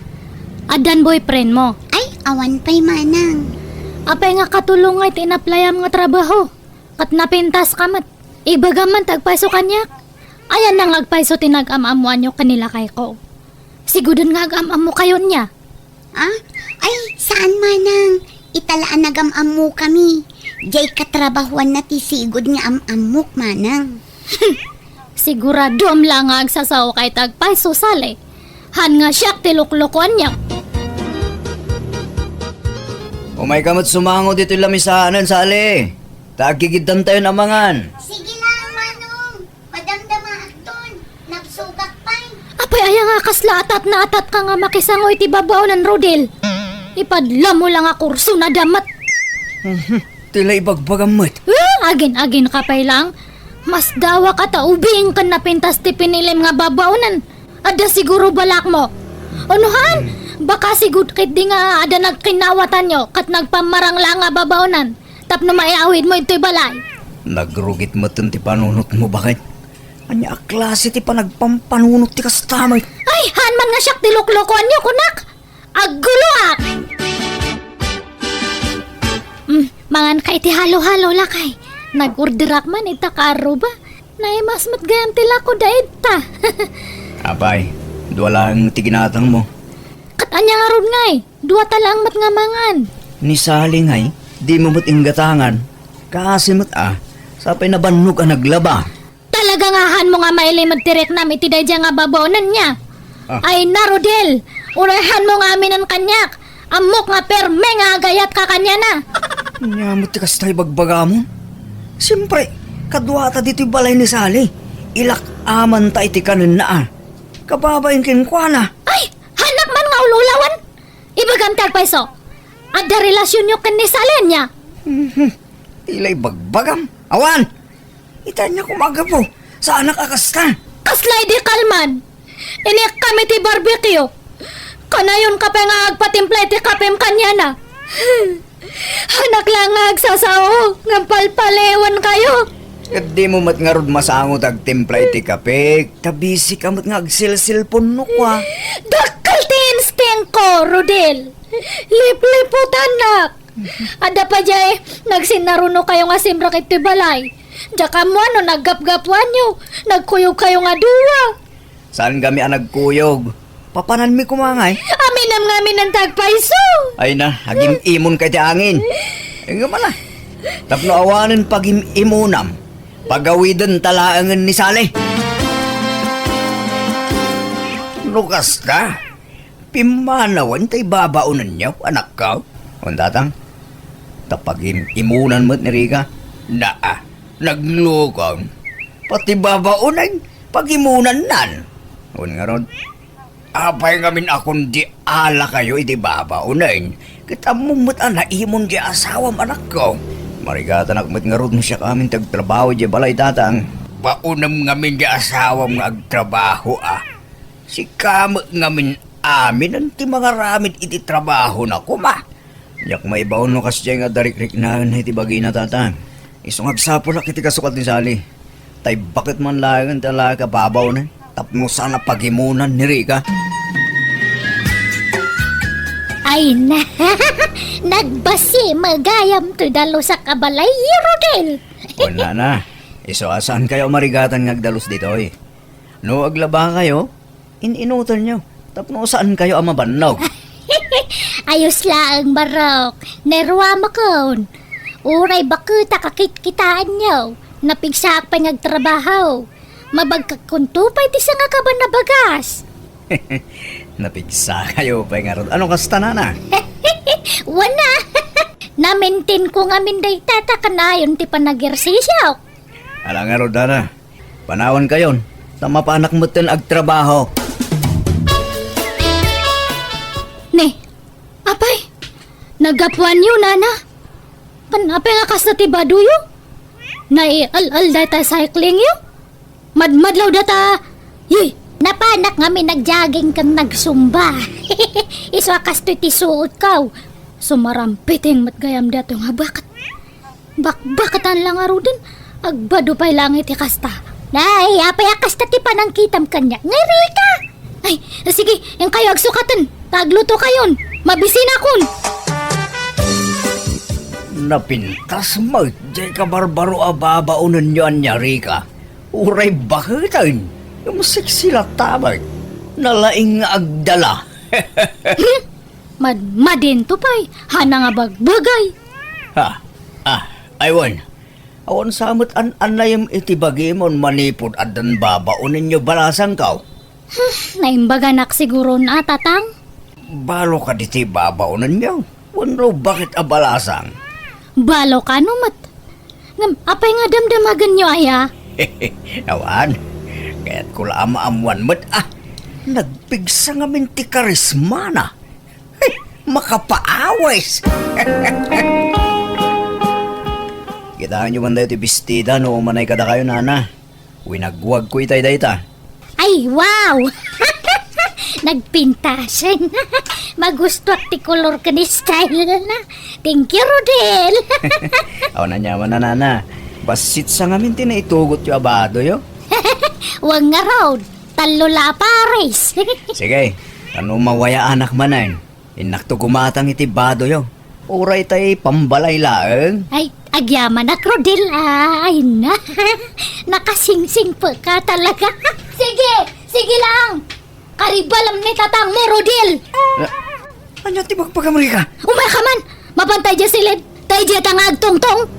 Addan boyfriendmo? Ay, awan pay, Manang. Apay nga katulong nga iti inaplayam nga trabaho? Ket napintaska met. Ibagam man ti agpayso kaniak. Ayanna nga agpayso ti nag-am-ammoanyo ken ni lakayko. Siguden nga agam-ammokayo nia. Ah? Ay, saan, Manang. Ita la a nagam-ammokami. Diay katrabahoanna ti sigud nga am-ammok, Manang. Siguradom la nga agsasaoka iti agpayso, Sally. Han nga siak ti luklukuanyo. Umayka met sumango ditoy lamisaanen, Sally. Ta agigiddantayon a mangan. Sige lang, Manong. Madamdamaakton. Nabsogak pay. Apay aya nga kasla atat na atat ka nga makisango iti babaonen, Rodel? Ipadlamo la nga kurso na damat. Mhm. Ti la ibagbagam met. Eh, agin-agin ka pay lang. Masdawaka ta ubing ken napintas ti pinilim nga babaonen. Adda siguro balakmo. Unuhan, baka sigud ketdi nga adda nagkinnawatanyo ket nagpammarang la nga babaonen tapno maiawidmo idtoy balay. Nagrugit metten ti panunotmo, baket. Ania a klase ti panagpampanunot ti kasta met? Ay, han man nga siak ti luklukuanyo, kunak! Agguloak! Mm, manganka iti halo-halo, lakay. Nag-orderak man ita kaarruba. Naimas met gayam ti lako da ita. Apay, dua laeng ti ginatangmo. Ket ania ngarud ngay? Duata laeng met nga mangan. Ni Sally ngay, dimo met inggatangan. Kaasi met a, sapay nabannog a naglaba. Talaga nga hanmo nga mailimed ti riknam iti daydiay nga babaonen nia? Ah. Ay na, Rodel! Uray hanmo nga aminen kaniak! Ammok nga perme nga agayatka kaniana! Ania met ti kasta ibagbagamon? Siempre, kaduata ditoy balay ni Sally. Ilak-amanta iti kanenna a. Kababain kenkuana. Ay! Hannak man nga ul-ulawen! Ibagam ti agpayso. Adda relasionyo ken ni Sally ania? Mhm. Ti la ibagbagam. Awan! Ita ania koma a gapu? Saanak a kasta. Kasla idi kalman. Inikkam iti barbecue. Kanayonka pay nga agpatimpla iti kapem kaniana. Hannak la nga agsasao ngem palpaliwenkayo. Ket dimo met ngarud masango ti agtimpla iti kape, ta busy ka met nga agselselpon no kua. Dakkel ti instinct ko, Rodel. Lipliputannak. Adda padiay, nagsinnarunokayo nga simrek iti balay. Diak ammo no naggapgapuanyo, nagkuyogkayo nga dua. Saan kami a nagkuyog? Papananmi koma ngay? Aminam ngamin ti agpayso. Ay na, agim-imonka iti angin. Ngem ala, tapno awanen pagim-imonam, pagawidenta laengen ni Sally. No kasta, pimmanawen ta ibabaonenyo, anakko. Wen, tatang, ta pagim-imonan met ni Rica. Naa, naglukon. Pati babaonen, pagimonannan. Wen ngarud, apay ngamin a kundi alakayo iti babaonen? Ket ammom met a naimon ti asawam, anakko. Marigatanak met ngarud no siak amin ti agtrabaho idiay balay, tatang. Baonem ngamin ti asawam nga agtrabaho, a. Sika met ngamin aminen ti mangaramid iti trabahona koma. Diak maibaon no kasdiay nga adda rikriknaen iti bagina, tatang. Isu nga agsapulak iti kasukat ni Sally. Ta ibaket man laengen ti alaek a babaonen tapno saan a pagimonan ni Rica. Ay na, nagbasi gayam ti dalusak a balay, Rodel. Wen, nana, isu a saankayo a marigatan nga agdalus ditoy. No aglabakayo, in-inutenyo tapno saankayo a mabannog. Ayos laeng, Barok. Naruamakon. Uray baket a kakitkitaenyo, napigsaak pay nga agtrabaho. Mabagkakon to pay ti sangakaban a bagas. Napigsakayo pay ngarud. Ano kasta, nana? Wen a. Namaintainko ngamin dayta ta kanayon ti panagersisio. Ala ngarud, nana. Panawankayon, ta mapanak metten agtrabaho. Ne, apay, naggapuanyo, nana? Kan apay nga kasta ti badoyo? Naial-al dayta cyclingyo? Madmadlaw data, yey! Napanak ngamin nagjogging ken nagsumba. Isu a kastoy ti suotko. Sumarampiting met gayam daytoy nga baket. Bakbakatan la ngaruden, agbado pay laeng iti kasta. Nay, apay a kasta ti panangkitam kaniak, nga Rica? Ay, sige, inkayo agsukaten, ta aglutokayon, mabisinakon. Napintas met diay kabarbaro a babaonenyo, ania, Rica. Uray baketen, ngem sexy latta met. Nalaing nga agdala. Hmm? Madmadinto pay, haanna nga bagbagay. Ha? Ah, ay wen. Awan sa met an-annayem iti bagimon manipud addan babaonenyo balasangko. Hmm, naimbaganak siguron a, tatang. Balo kadi ti babaonenyo? Wenno baket a balasang? Balo kano met. Ngem, apay nga damdamagenyo aya? Awan. Kayatko la a maammuan met a. Nagpigsa ngamin ti karismana. Hey, makapaawis. Kitaenyo man daytoy bestida no umanay kadakayo, nana. Winagwagko itay dayta. Ay, wow! Nagpintasen. Magustuak ti kolor ken style na. Thank you, Rodel. Awan aniaman, nana. Bassit sa ngamin ti naitugotyo a badoyo. Wen ngarud, tallo la a pares. Sige, tano mawayaanak manen. Innakto gumatang iti badoyo. Uray tay pambalay laeng. Ay, agyamanak, Rodel. Ay na. Nakasingsingpet ka talaga. Sige, sige lang. Karibalem ni tatangmo, Rodel. Ah, ania ti bagbagam, Rica? Umayka man. Mapantay dia siled. Tay dia ta nga agtungtong.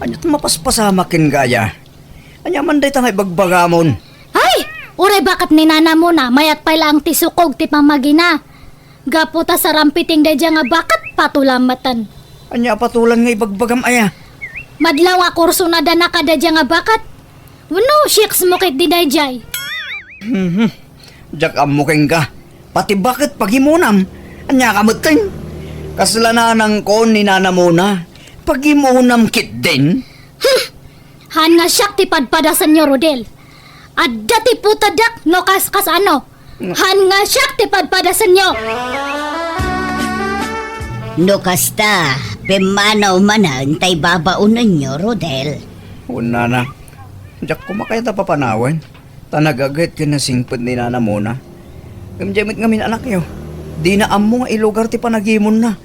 Ania ti mapaspasamak ken gaya? Ania man dayta nga ibagbagamon? Ay! Uray baket ni nanamona, mayat pay laeng ti sukog ti pamagina. Gapu ta sarampiting daydiay nga baket, patolam metten. Ania a patolan nga ibagbagam aya? Madlaw nga kursona adda kadaydiay nga baket. Wenno, siyeks mo ketdi daydiay. Mhm. Diak ammo kenka. Pati baket pagimonam. Ania ka metten? Kasla nanangko ni nanamona. Pagimonam ketdin? Hmm. Haan nga siak ti padpadasenyo, Rodel. Adda ti putadak no kas-, kasano. Haan nga siak ti padpadasenyo. No kasta, pimmanaw manen tay babaonenyo, Rodel. Wen, nana. Diak koma kayat a papanawen. Ta nagaget ken nasingpet ni nanamona. Ngem diay met ngamin anakyo. Dina ammo nga ilugar ti panagimonna.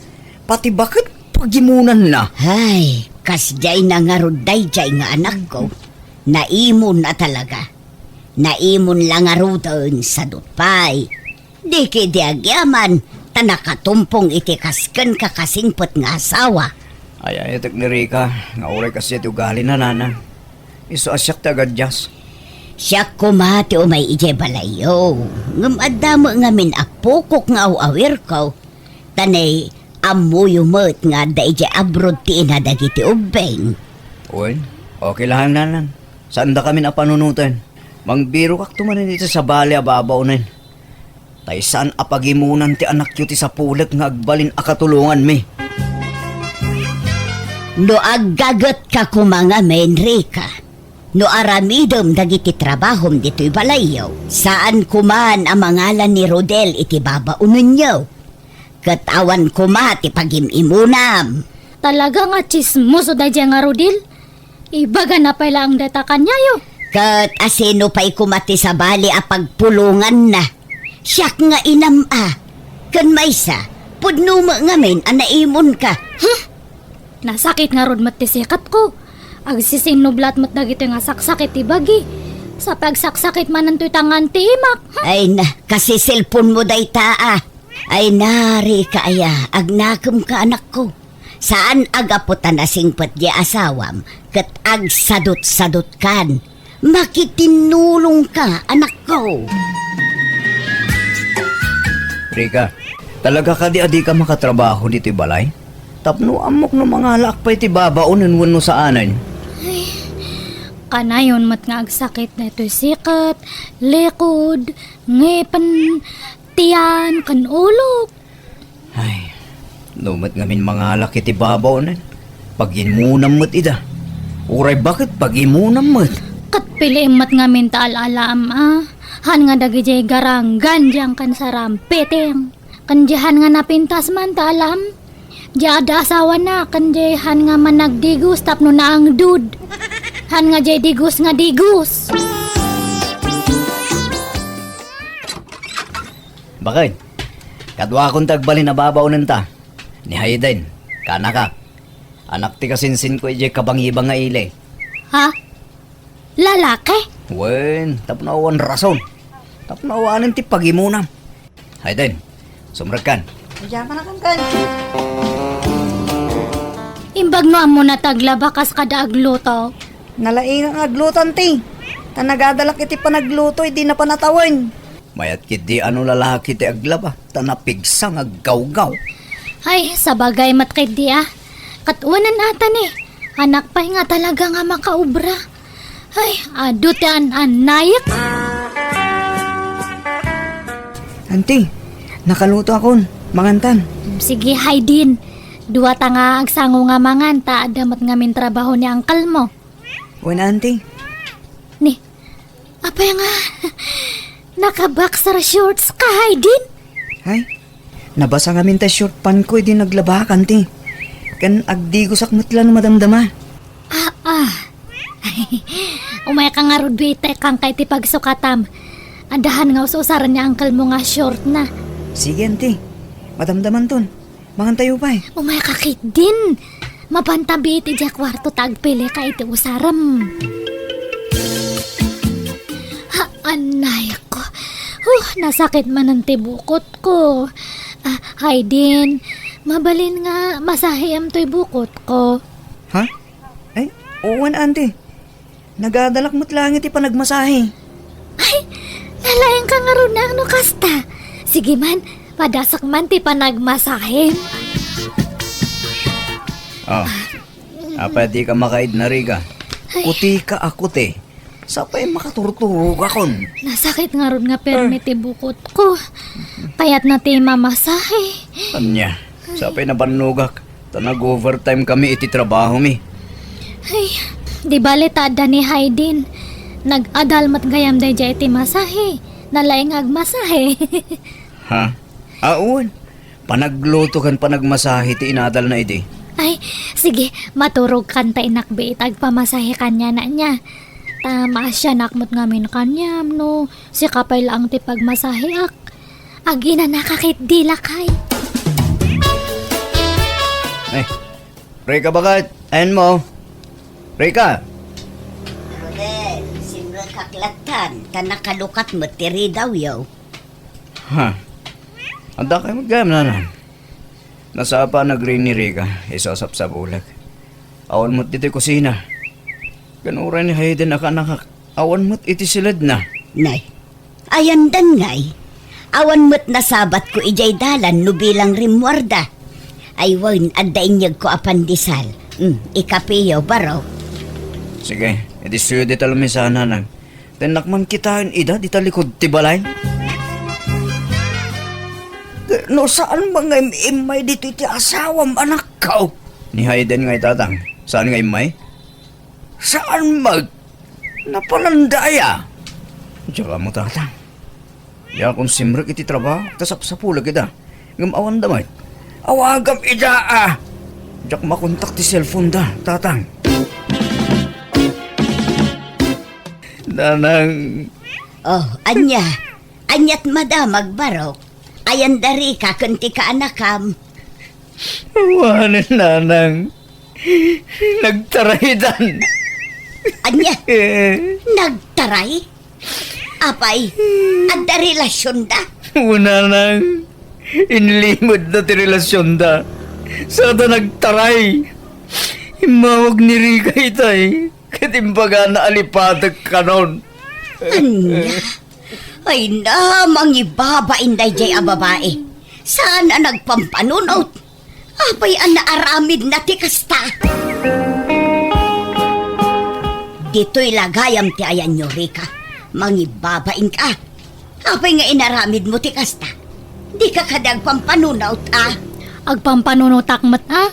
Pati baket pagimonanna. Hay, kasdiay na ngarud daydiay nga anakko. Naimon a talaga. Naimon la ngaruden, sadut pay. Di ketdi agyaman, ta nakatumpong iti kas kenka kasingpet nga asawa. Ay, ay, tek ni Rica, nga uray kasta ti ugalina, nanang. Isu a siak ti agadias. Siak koma ti umay idiay balayyo, ngem adda met ngamin a pukok nga aw-awirko. Ta nay, ammoyo met nga adda idiay abroad ti ina dagiti ubbing. Wen, okay lang, nanang. Saandakamin a panunoten. Mangbirokakto manen iti sabali a babaonen. Tay saan a pagimunan ti anakyo ti sapulek nga agbalin a katulonganmi. No aggagetka koma ngamin, Rica, no aramidem dagiti trabahom ditoy balayyo, saan koman a mangalan ni Rodel iti babaonenyo. Ket awan koma ti pagim-imunam. Talaga nga tsismoso daydiay nga Rodel. Ibagana pay laeng dayta kaniayo. Ket asino pay koma ti sabali a pagpulonganna? Siak nga inam a. Ken maysa, pudno met ngamin a naimonka. Huh? Nasakit ngarud met ti sikatko. Agsisinnublat met dagitoy nga saksakit ti bagi. Sa pagsaksakit manen toy tangan ti imak. Huh? Ay na, kas cellphone mo dayta a. Ay na, Rica aya, agnakemka, anakko. Saan a gapu ta nasingpet ti asawam ket agsadutsadutkan. Makitinnulongka, anakko. Rica, talaga kadi a dika makatrabaho ditoy balay? Tapno ammok no mangalaak pay ti babaonen wenno saanen. Ay, kanayon met nga agsakit daytoy sikat, likod, ngipen, tiyan, ken ulok. Ay, no met ngamin mangalaak iti babaonen, pagimunam met ida. Uray baket, pagimunam met. Ket piliem met ngamin ta al-alaam a. Han nga dagidiay garanggan diay angkan sarampiting. Ken diay han nga napintas man ta alaam. Diay adda asawana, ken diay han nga managdigos tapno naangdud. Han nga diay digos nga digos. Bakit? Kaduakon ti agbalin a babaonenta. Ni Hayden, kanaka. Anak ti kasinsinko idiay kabangibang nga ili. Ha? Lalaki? Wen, tapno awan rason. Tapno awanen ti pagimunam. Hayden, sumrekkan. Diyan ka na, Kankan. Imbag no ammona ti aglaba kas kada agluto. Nalaingak nga agluto, anti. Ta nagadalak iti panagluto, idi napan a tawen. Mayat ketdi a no lalaki ti aglaba, ta napigsa nga aggawgaw. Ay, sabagay met ketdi a. Ket wen ata ni, anak pay nga talaga nga makaobra. Ay, adu ti an-annayek. Anti, nakaluto akon. Mangantan. Sige, Hayden. Duata nga agsango nga mangan, ta adda met ngamin trabaho ni uncle mo. Wen, anti. Ni, apay nga, naka-boxer shorts ka, Hayden? Ay, nabasa ngamin ta short pant ko idi naglabak, anti. Ken agdigosak met la no madamdama. Ah, ah. Umayka ngarud, bitek, kanka iti pagsukatam. Adda han nga us-usaren ni uncle mo nga short na. Sige, anti. Madamdamanton. Mangantayo pay. Umayka ketdin. Mapantabi iti diay kuarto ta agpilika iti usarem. Ha, anay ko. Huh, nasakit manen ti bukot ko. Ah, Hayden, mabalin nga masahiam toy bukot ko. Ha? Ay, wen, anti. Nagadalak met laeng iti panagmasahe. Ay, nalaingka ngarud no kasta. Sige man, padasak man ti panagmasahe. Oh, apay dika makaid na, Rica? Ay. Kutika a kuti. Sapay makaturturogakon. Nasakit ngarud nga permi ti bukot ko. Kayatna ti mamasahe. Ania, sapay nabannogak. Ta nag-overtime kami iti trabahomi. Ay, di bale ta adda ni Hayden. Nag-adal met gayam daydiay iti masahe. Nalaing agmasahe. Ha? Awan. Panagluto ken panagmasahe ti inadalna idi. Ay, sige, maturogkan ta inakbi ita agpamasahe kaniana nia. Ta maasianak met ngamin kaniam no sika pay laeng ti pagmasaheak. Aginanaka ketdi, lakay. Eh, Rica, baket? Ayan mo. Rica. Rodel, sinrekak la Tan, ta nakalukat met ti ridawyo. Ha? Adda kay met gayam, nanang? Nasapa nagrini Rica, isu a sapsapulek. Awan met ditoy kusina. Ken uray ni Hayden a kaanakak, awan met iti siledna. Nay, ayandan ngay. Awan met nasabatko idiay dalan no bilang rimmuarda. Ay wen, adda inyegko a pandesal. Hmm, ikapeyo, baro. Sige, iti suyo dita lamesa, nanang. Tennak man kitaen ida dita likud ti balay. No saan nga im-immay ditoy ti asawam, anakko? Ni Hayden ngay, tatang. Saan nga immay? Saan met? Napalandaya. Diak ammo, tatang. Diakon simrek iti trabaho, ta sapsapulek ida. Ngem awanda met. Awagam ida, a. Diak makontak ti cellphone da, tatang. Nanang. Oh, ania? Aniat madamag, baro? Ayan da Rica ken ti kaanakam. Awanen, nanang. Nagtaraydan. Ania? Nagtaray? Apay, adda relasionda? Wen, nanang. Inlimedda ti relasionda. Sada nagtaray. Immawag ni Rica itay. Ket imbagana a lipatek kanon. Ania? Ay na, mangibabain daydiay a babai. Saan a nagpampanunot? Apay a naaramidna ti kasta? Ditoy la gayam ti ayanyo, Rica. Mangibabainka. Apay nga inaramidmo ti kasta? Dika kadi agpampanunot, a? Agpampanunotak met, a?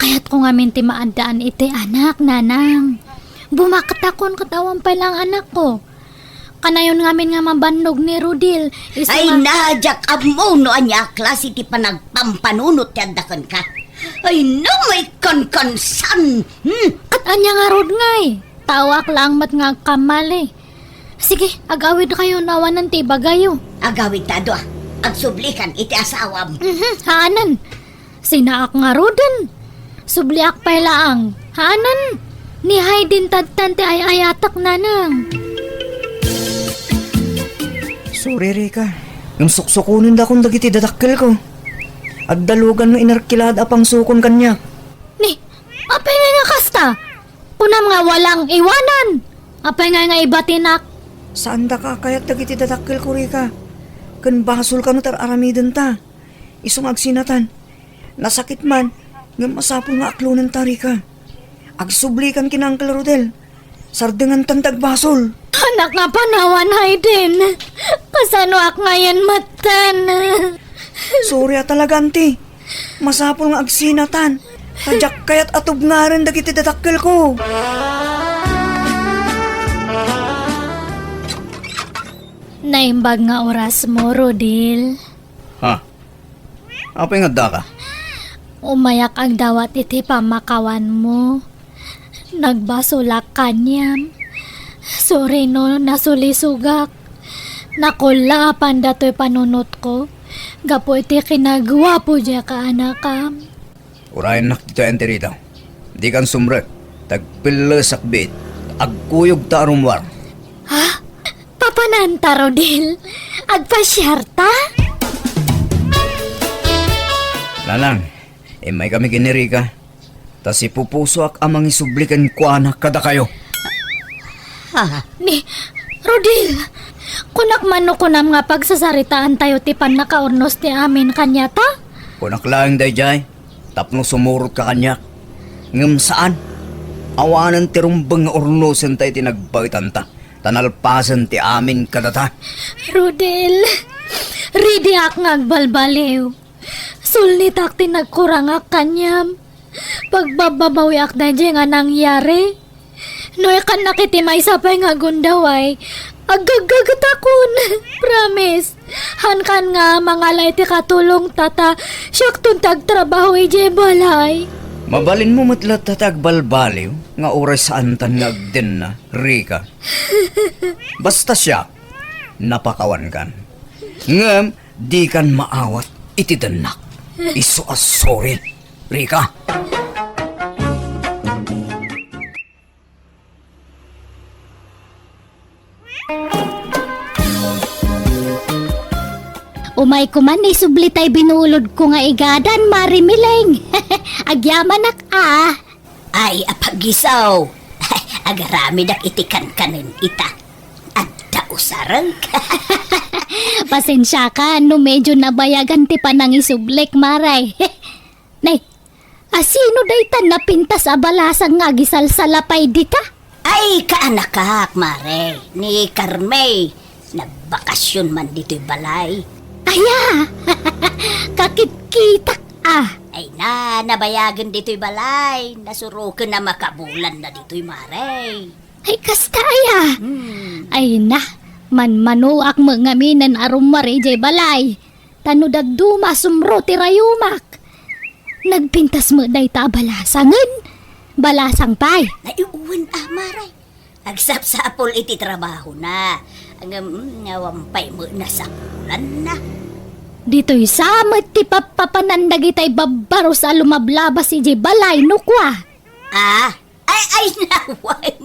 Kayatko ngamin ti maaddaan iti anak, nanang. Bumaktakon ket awan pay laeng anakko. Kanayon ngamin nga mabannog ni Rodil, isu Ay, nga na, diak ammo no ania a klase ti panagpampanunot ti adda kenka. Ay, na, maikankansan! Hmm? Ket ania ngarud ngay? Taoak laeng met nga agkammali. Sige, agawidkayo no awanen ti ibagayo. Agawidta a dua. Agsublikan iti asawam. Mhm, haanen. Sinaak ngaruden. Subliak pay laeng. Haanen. Ni Hayden tattan ti ay-ayatek, nanang. Sorry, Rica. Ngem suksukonendakon dagiti dadakkelko. Adda lugan nga inerkilada a pangsukon kaniak. Ni, apay ngay nga kasta? Kunam nga walang iwanan. Apay ngay nga ibatinak? Saandaka a kayat dagiti dadakkelko, Rica. Ken basol kano ti ar-aramidenta. Isu nga agsinatan. Nasakit man, ngem masapul nga aklonenta, Rica. Agsublikan ken Uncle Rodel. Sardenganta ti agbasol. Anak nga panawan, Hayden. Kasanoak ngayen metten? Sorry a talaga, Auntie. Masapul nga agsinatan. Ta diak kayat a tubngaren dagiti dadakkelko. Naimbag nga orasmo, Rodel. Ha? Apay nga addaka? Umayak agdawat iti pammakawanmo. Nagbasolak kaniam. Sorry no nasulisogak. Nakullaapan datoy panunotko gapu iti kinaguapo diay kaanakam. Urayennak ditoy, Auntie Rita. Dikan sumrek. Tagpillesak biit. Agkuyogta a rummuar. Ha? Papananta, Rodel? Agpasiarta? Nanang, immaykami ken ni Rica. Ta sipupusoak a mangisubli kenkuana kadakayo. Ha? Ni, Rodel, kunak man no kunam nga pagsasaritaantayo ti pannakaurnos ti amin kaniata? Kunak laeng daydiay, tapno sumurotka kaniak. Ngem saan, awanen ti rumbeng nga urnosenta iti nagbaetanta, ta nalpasen ti amin kadata. Rodel, ridiak nga agbalbaliw. Sulnitak ti nagkurangak kaniam. Pagbabbabawiak daydiay nga nangyari. No ikannak iti maysa pay nga gundaway, aggaggagetakon. Promise. Hankan nga mangala iti katulongta ta siakton ti agtrabaho idiay balay. Mabalinmo met latta ti agbalbaliw nga uray saantan nga agdenna, Rica. Basta siak, napakawankan. Ngem dikan maawat iti dennak. Isu a sorry, Rica. Umay koman isubli tay binulodko nga igadan, Mare Mileng. Agyamanak a. Ay, apagsaw. Agaramidak iti kankanen ita. Adda usarek. Pasensiaka no medyo nabayagan ti panangisublik, Mare. Nay, a sino dayta napintas a balasang nga agisalsalapay dita? Ay, kaanakak, Mare, ni Carme. Nagbakasyon man ditoy balay. Aya, kakitkitak a. Ay na, nabayagen ditoy balay. Nasuroken a makabulan na ditoy, Mare. Ay, kasta aya. Hmm. Ay na, manmanoak met ngamin a rummuar idiay balay. Ta no dadduma, sumro ti rayumak. Nagpintas met dayta a balasangen. Balasang pay. Ay, wen a, Mare. Agsapsapul iti trabahona. Ngem, mm, awan pay met nasapulanna. Ditoy sa met ti pappapanan dagitay babbaros a lumablabas idiay balay no kua. Ah, ay, ay, nawan.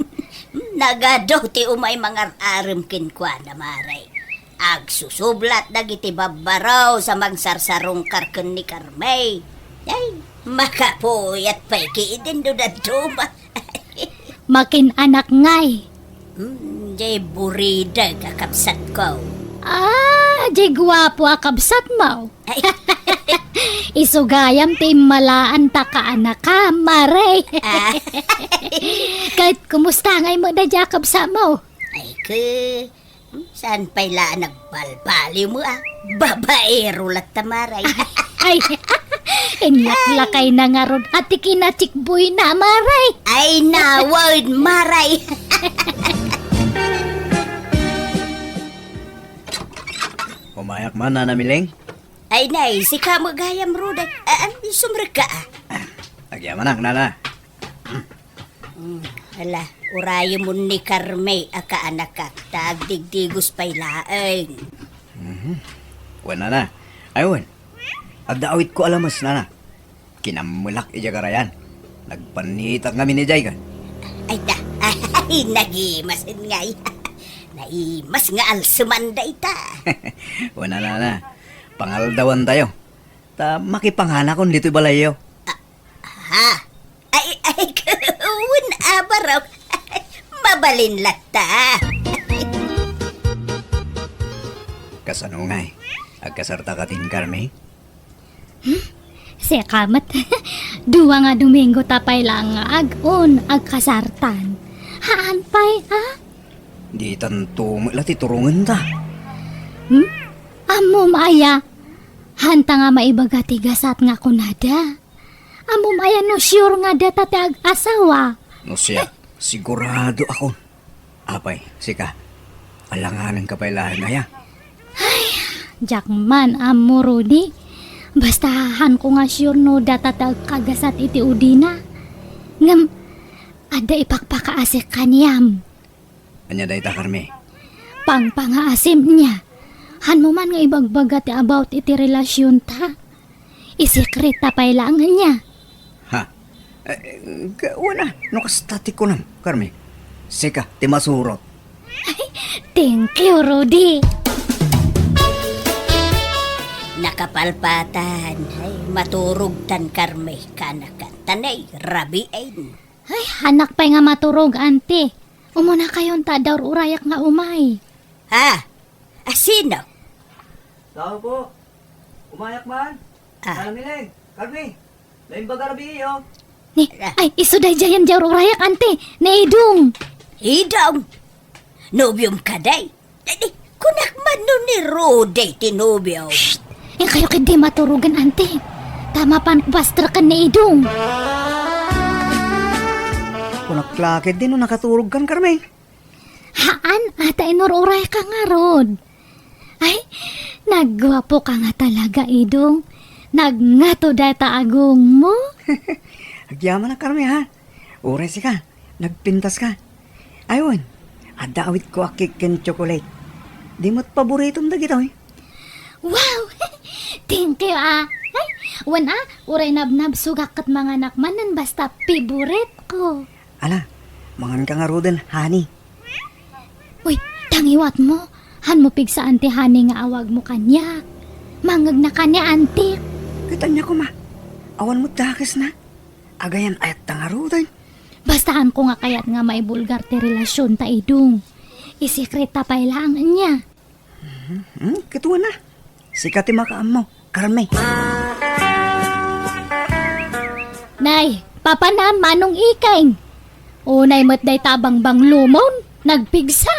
Nagadu ti umay mangar-arem kenkuana, Mare. Agsusublat dagiti babbaros a mangsarsarungkar ken ni Carme. Ay, makapuyat pay ketdin no dadduma. Makin-anak ngay. Hmm, jay burideg a kabsatko. Ah, jay guapo a kabsatmo. Ay. Isu gayam ti immalaanta kaanakam, Mare. Ah. Ket kumusta ngay met daydiay a kabsatmo? Ay, ke, hmm, saan pay la a nagbalbaliw mo, ah? Babaero latta, Mare. Ay, inlaklakayna ngarud a ti kinatsikboyna, Mare. Ay, nawan, Mare. Umayak man, Nana Mileng. Ay, nay, sika met gayam, Ruday. Ah, ah, sumrekka, ah. Agyamanak, Nana. Hmm, ala, urayemon ni Carme a kaanakak, ta agdigdigos pay laeng. Mhm. Wen, Nana. Ay, wen. Adda awitko a lames, Nana. Kinammelak idiay karayan. Nagpannitak ngamin idiay kan. Ay, da. Ay, nagimasen ngay. Naimas nga alseman dayta. Wen, Nana. Pangaldawantayo. Ta makipanganakon ditoy balayyo. Ah, ha? Ay, ay, wen a, barok. Mabalin latta. Kasano ngay? Agkasarta katin Carme? Hmm? Sika met. Dua nga Domingo ta pay laeng nga ag-on, agkasartan. Haan pay, a? Ditan to met la ti turongenta. Hmm? Ammom aya? Hanta nga maibaga ti gasat nga kunada. Ammom aya no sure nga data ti ag-asawa? No siak, sigurado akon. Apay, sika, alanganenka pay laeng aya? Ay, diak man ammo, Rudy. Basta hanko nga sure no data ti agkagasat iti udina. Ngem, adda ipakpakaasik kaniam. Ania dayta, Carme? Pangpangaasim nia. Hanmo man nga ibagbaga ti about iti relasionta. Isekreta pay laeng nia. Ha? Eh, eh, ka-, wen a, no kasta ti kunam, Carme. Sika, ti masurot. Ay, thank you, Rudy. Nakapalpatan, ay, maturogtan, Carme, kanakan. Tanay, rabiin. Ay, hanak pay nga maturog, Auntie. Umunakayon ta adda ur-urayak nga umay. Ha? A sino? Tao po. Umayak man. Ah. Nana Mileng, Carme, naimbaga rabii, oh. Ni, ah, ay, isu daydiayen diay ur-urayak, Auntie. Ni Idong. Idong? Nobiom kadi? Ay, di, kunak man no ni Rudy ti nobio. Shh! Inkayo ketdi maturogen, Auntie. Ta mapan bastreken ni Idong. Kunak la ketdi no nakaturogkan, Carme. Haan, a ta inur-urayka ngarud. Ay, nagguapoka nga talaga, Idong. Nagngato dayta agongmo. Agyamanak, Carme, ha? Uray sika, nagpintaska. Ay, wen, adda awitko a cake ken chocolate. Di met paboritom dagitoy. Wow! Thank you, a. Ay, wen, a, uray nabnabsogak ket manganak manen basta favorite ko. Ala, manganka ngaruden, honey. Uy, ta ngiwatmo, hanmo pigsaan ti honey nga awagmo kaniak. Mangngegna kaniak, antik. Ket ania koma, awan met dakesna. Agayan-ayatta ngaruden. Bastaanko nga kayat nga maibulgar ti relasionta, Idong. Isekreta pay laeng ania. Hmm, ket wen a. Sika ti makaammo, Carme. Nay, papanam, Manong Ikeng. Unay met dayta a bangbanglomon, nagpigsa.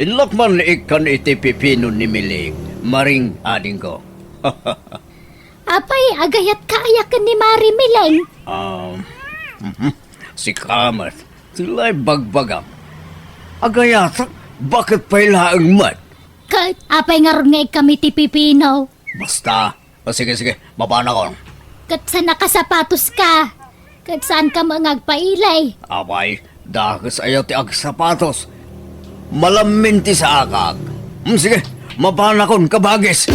Innak man ikkan iti pipino ni Miling, Maring adingko. Apay, agayatka aya ken ni Mari Miling? Ah, mhm. Sika met, ti lay bagbagam. Agayatak, baket pay laeng met? Ket apay ngarud nga ikkam iti pipino? Basta. O, sige, sige, mapanakon. Ket sa nakasapatoska, ket saanka met nga agpailay? Apay, dakes aya ti agsapatos. Malammin ti saakak. Hmm, sige, mapanakon, kabagis.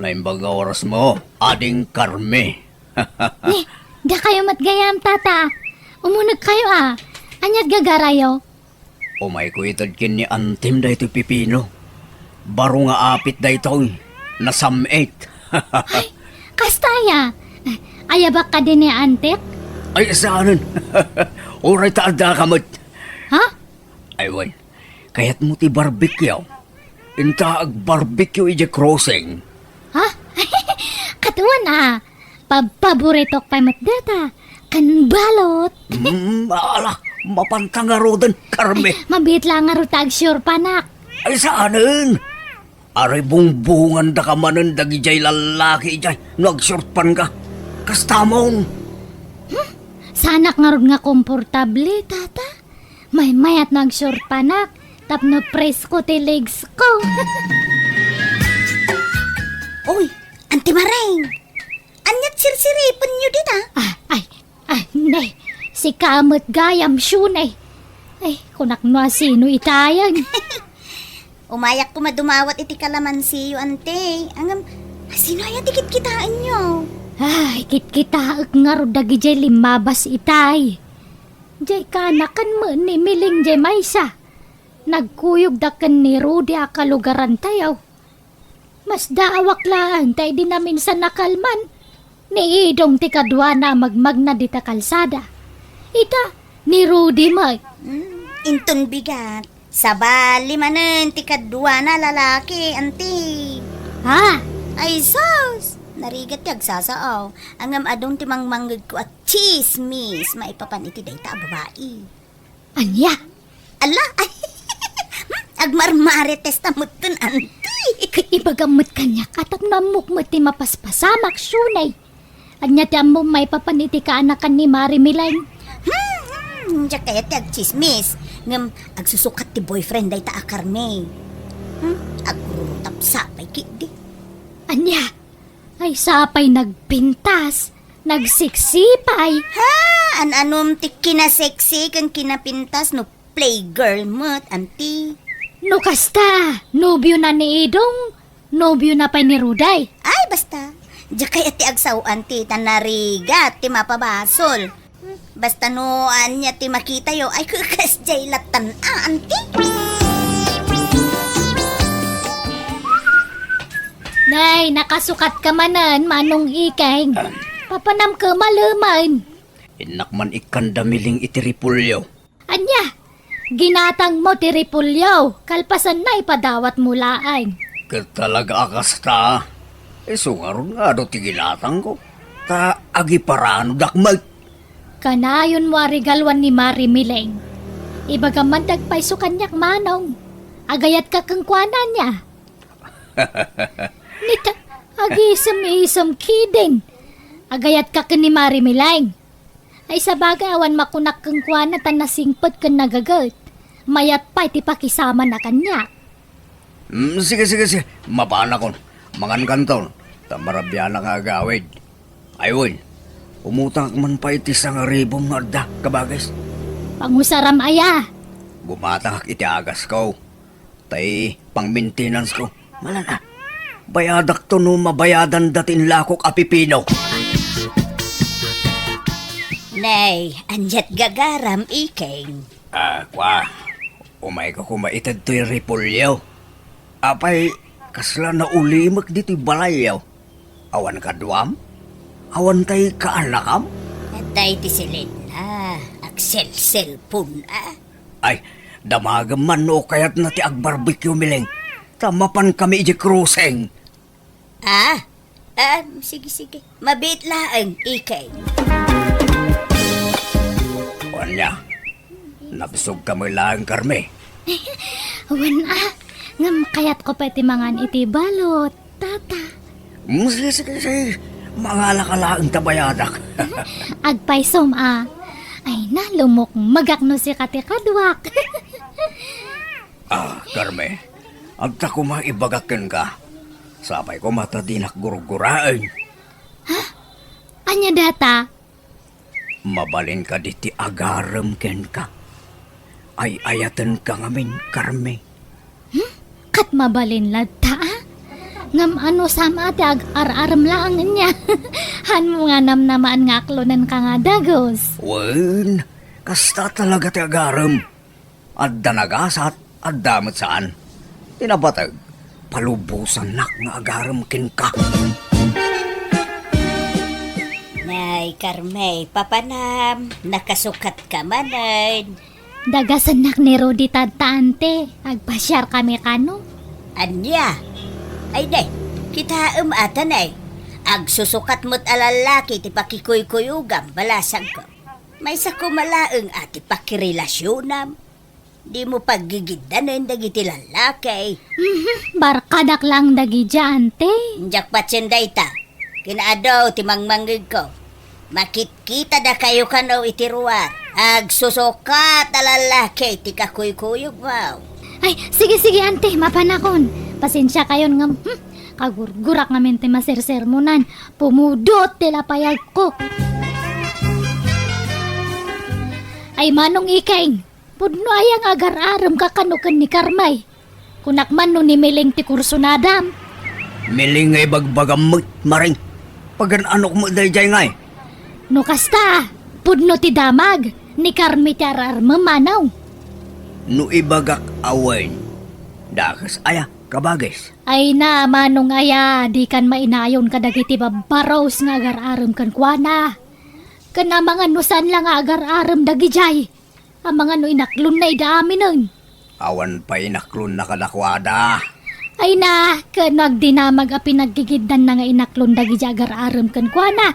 Naimbag nga orasmo, Ading Carme. Ni, dakayo met gayam, Tata. Umunegkayo a. Ania ti gagarayo? Umayko ited ken ni Antim daytoy pipino. Baro nga apit daytoy. Nasam-it. Ay, kasta aya? Ayabak kadi ni Antik? Ay, saanen. Uray ta addaka met. Ha? Ay, wen. Kayatmo ti barbecue? Inta agbarbecue idiay crossing. Ha? Ket wen a. Pa-, paboritok pay met dayta. Ken balot. Hmm, ala, mapanta ngaruden, Carme. Mabiit la ngarud ta agsiurpanak. Ay, saanen. Aray bungbungandaka manen dagidiay lallaki idiay no agsiurpanka. Kastamon. Hmm? Saanak ngarud nga komportable, Tata? Maymayat no agsiurpanak tapno presko ti legs ko. Uy, Anti Maring! Aniat sirsiripenyo dita? Ah, ay, ah, ne, sika met gayam, Shunay. Ay, kunak no asino itayen. Umayak koma dumawat iti kalamansiyo, Anti. Ngem, asino aya ti kitkitaenyo? Ay, kitkitaek ngarud dagidiay limmabas itay. Diay kaanakan met ni Miling diay maysa. Nagkuyogda ken ni Rudy a kalugarantayo. Masdaawak laeng ta idi naminsan a kalman, ni Idong ti kaduana a magmagna dita kalsada. Ita, ni Rudy met. Hmm, inton bigat, sabali manen ti kaduana a lalaki, Anti. Ha? Ay, sus! Narigat ti agsasao. Ngem adun ti mangmangngegko a tsismis maipapan iti dayta a babai. Ania? Ala, ay, agmarmaretesta metten, Anti. Ket ibagam met kaniak a tapno ammok met ti mapaspasamak, Shunay. Ania ti ammom maipapan iti kaanakan ni Mari Miling? Hmm, hmm, diak kayat ti agtsismis. Ngem agsusukat ti boyfriend dayta a Carme. Hmm, agrurutab sapay ketdi. Ania? Ay, sapay nagpintas, nagseksi pay. Ha? An-anom ti kinaseksi ken kinapintas no playgirl met, Anti? No kasta, nobiona ni Idong, nobiona pay ni Rudy. Ay, basta. Diak kayat ti agsao, Anti, ta narigat ti mapabasol. Basta no ania ti makitayo, ay, kasdiay lattan a, Anti. Nay, nakasukatka manen, Manong Ikeng. Papanam ka malemen. Innak man ikkanda Miling iti repolyo. Ania? Ginatangmo ti repolyo, kalpasanna ipadawatmo laeng. Ket talaga a kasta. Isu ngarud nga adu ti ginatangko. Ta agiparanodak met. Kanayonmo a regaluan ni Mari Miling. Ibagam man ti agpayso kaniak, Manong. Agayatka kenkuana ania? Nita, agisem-isem kidin. Agayatka ken ni Mari Miling. Ay, sabagay, awan makunak kenkuana ta nasingpet ken nagaget. Mayat pay ti pakisamana kaniak. Mm, sige, sige, sige. Mapanakon. Mangankanton. Ta marabianak nga agawid. Ay, wen. Umutangak man pay iti sangaribom nga adda, kabagis. Pangusaram aya? Gumatangak iti agasko. Tay pang-maintenance ko. Malan a. Bayadakto no mabayadan dati inlakok a pipino. Nay, aniat gagaram, Ikeng? Ah, kwa. Umayka koma iti daytoy repolyo. Apay, kasla naulimek ditoy balayyo? Awan kaduam? Awan tay kaanakam? Natay ti Selena, agselselpon a. Ay, damagem man no kayatna ti agbarbecue, Miling. Ta mapan kami idiay crossing. Ah? Ah, sige, sige. Mabiit laeng, Ikeng. Ania, nabsogka met laeng, Carmi? Wen a, ngem kayatko pay ti mangan iti balot, Tata. Mm, sige, sige, sige. Mangalaka laeng ta bayadak. Agpaysom a. Ay na, lumukmegak no sika ti kaduak. Ah, Carmi, adda koma ibagak kenka. Sapay koma ta dinak gurguraen. Ha? Ania dayta? Mabalin kadi ti agarem kenka? Ay-ayatenka ngamin, Carmi. Hmm? Ket mabalin latta, a? Ngem anusam a ti ag-ar-arem laeng ania? Hanmo nga namnamaan nga aklonenka nga dagus? Wen, kasta talaga ti agarem. Adda nagasat, adda met saan. Ti napateg, palubosannak nga agarem kenka. Nay, Carmi, papanam, nakasukatka manen. Dagasennak ni Rudy tadta, ante. Agpasiarkami kano. Ania? Ay, ne, kitaem a ta, ne. Agsusukat met a lallaki ti pakikuykuyogam, balasangko. Maysa koma laeng a ti pakirelasionam. Dimo paggigiddanen dagiti lallaki. Mhm, barkadak laeng dagidiay, ante. Diak patien dayta. Ken adu ti mangmangngegko. Makitkitada kayo kano iti ruar. Agsusukat a lallaki ti kakuykuyogmo. Ay, sige, sige, ante, mapanakon. Pasensiakayon ngem, hmm, kagurgurak ngamin ti masersermonan. Pumudot ti lapayagko. Ay, Manong Ikeng, pudno aya nga agar-aremka kano ken ni Carmi? Kunak man no ni Miling ti kursunadam. Miling nga ibagbagam met, Maring. Pagan-anok met daydiay ngay? No kasta, pudno ti damag, ni Carmi ti ar-armem, Manong. No ibagak a wen, dakes aya, kabagis? Ay na, Manong aya, dikan mainayon kadagiti babbaros nga agar-arem kenkuana. Ken amangan no saan la nga agar-arem dagidiay. Amangan no inaklonna idi aminen. Awan pay inaklonna kadakuada. Ay na, ken no agdinamag a pinaggigiddanna nga inaklon dagidiay agar-arem kenkuana.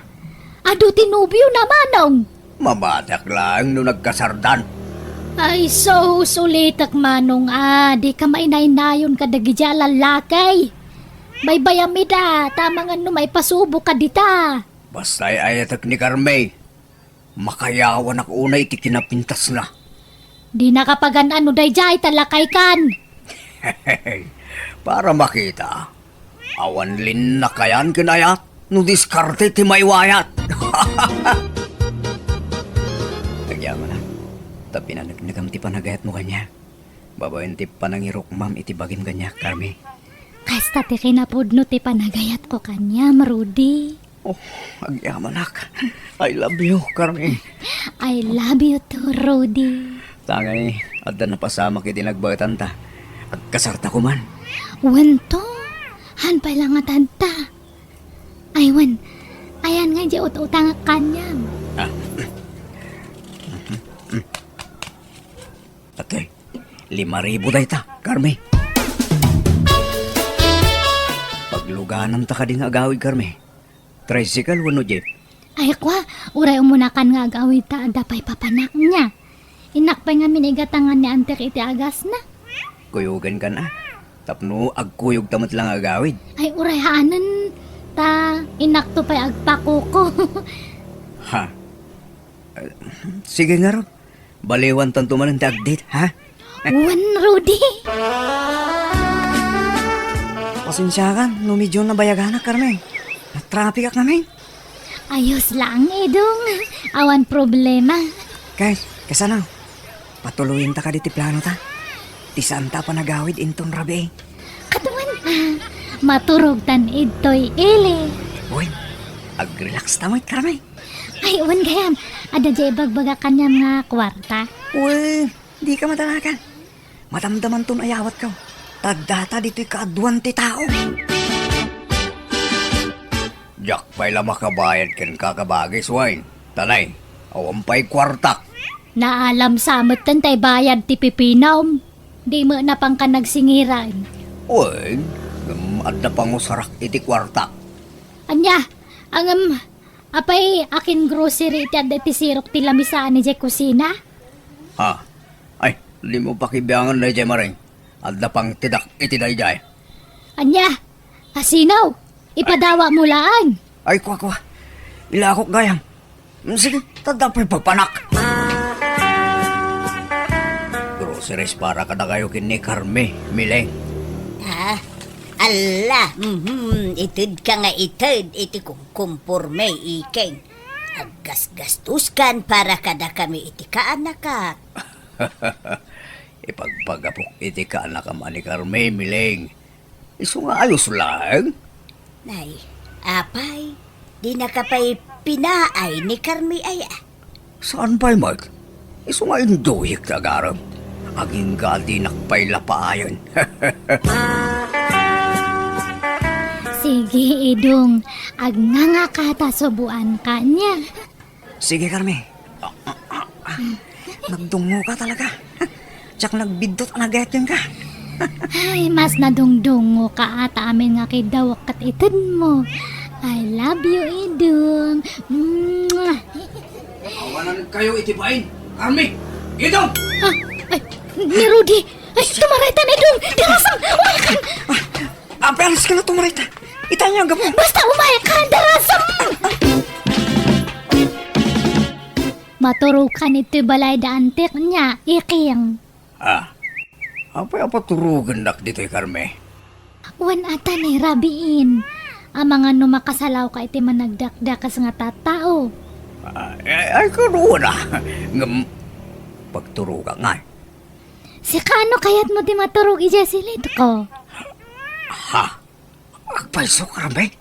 Adu ti nobiona, Manong. Mabatiak laeng no nagkasardan. Ay, sus, ulitek, Manong, a, dika mainaynayon kadagidiay a lallaki. Baybayam ida, ta amangan no maipasuboka dita. Basta ay-ayatek ni Carmi. Makayawanak unay iti kinapintasna. Dinaka pagan-an no daydiay ta lakaykan. Para makita, awan linnakayan ken ayat no diskarte ti maiwayat. Agyamanak, ta pinaneknekam ti panagayatmo kaniak. Babaen ti panangirukmam iti bagim kaniak, Carmi. Kasta ti kinapudno ti panagayatko kaniam, Rudy. Oh, agyamanak. I love you, Carmi. I love you too, Rudy. Tangay, adda napasamak iti nagbaetanta. Agkasarta koman. Wento, han pay la nga tadta. Ay, wen, ayan nga di ut-utangak kaniam. Ah. Atay, lima ribu dayta, Carmi. Paglugananta kadi nga agawid, Carmi. Tricycle wenno jeep? Ay, kua, uray umunakan nga agawid ta adda pay papanak niya. Innak pay ngamin igatangan ni antek iti agasna. Kuyogenkan a. Tapno agkuyogta met la nga agawid. Ay, uray haanen ta inakto pay agpakuko. Ha? Eh, sige ngarud. Baliwantanto manen ti agdit, ha? Wen, Rudy. Pasensiakan no medyo nabayaganak, Carmen. Natrapikak ngamin. Ayos lang, Edong. Awan problema. Kay, kasano? Patuloyenta kadi ti planota. Ti saanta a panagawid inton rabii. Kaduan, ah, maturogtan idtoy ili. Uy, agrelaxta met, Carmen. Ay, wen gayam. Adda diay ibagbagak kaniam nga kuarta. Uy, dika madanagan. Madamdamanton a yawatko. Ta data ditoy kaaduan ti tao. Diak pay la makabayad kenka, kabagis, Wayne. Tanay, awan pay kuartak. Naalam sa metten tay bayad ti pipinam. Di met napangka nagsingiran. Wen, ngem adda pangusarak iti kuartak. Ania? Ngem, apay akin grocery iti adda iti sirok ti lamisaan idiay kusina? Ha? Ay, dimo pakibiangan daydiay, Maring. Adda pangtedak iti daydiay. Ania? Asino? Ipadawatmo laeng. Ay, kua, kua. Ilakok gayam. Mm, sige, tadda pay papanak. Groceries para kadakayo ken ni Carmi, Mileng. Ah, ala, mhm, itedka nga ited iti kumkumporme, iking. Aggasgastuskan para kadakami iti kaanakak. Ipagpagapok iti kaanakam a ni Carmi, Mileng. Isu nga ayos laeng. Nay, apay, dinaka pay pinaay ni Carmi aya? Saan pay met? Isu nga induyek ti agarem. Agingga a dinak pay la paayen. Sige, Idong. Agngangaka ta suboanka nia. Sige, Carmi. Nagdungoka talaga. Diak nagbiddut a nagayat kenka. Ay, mas nadungdungoka ata amin nga kidawak ket itedmo. I love you, Idong. Mwah! Awanan kayo iti bain. Carmi! Idong! Ah, ay, ni Rudy! Ay, tumaraytan, Idong! Dirasam! Umayakan! Ah, apeanas ka na tumarayta. Itanya, gapu. Basta umayakan, dirasam! Maturokan iti balay da antik nia, iking. Ah, apay a paturogennak ditoy, Carmi? Wen ata ni rabiin. Amangan no makasalawka iti managdakdakes nga tattao. Ah, ay, ay, karuana. Ngem, pagturogak ngay. Sika, no kayatmo ti maturog idiay silitko? Ha? Agpayso, Carmi?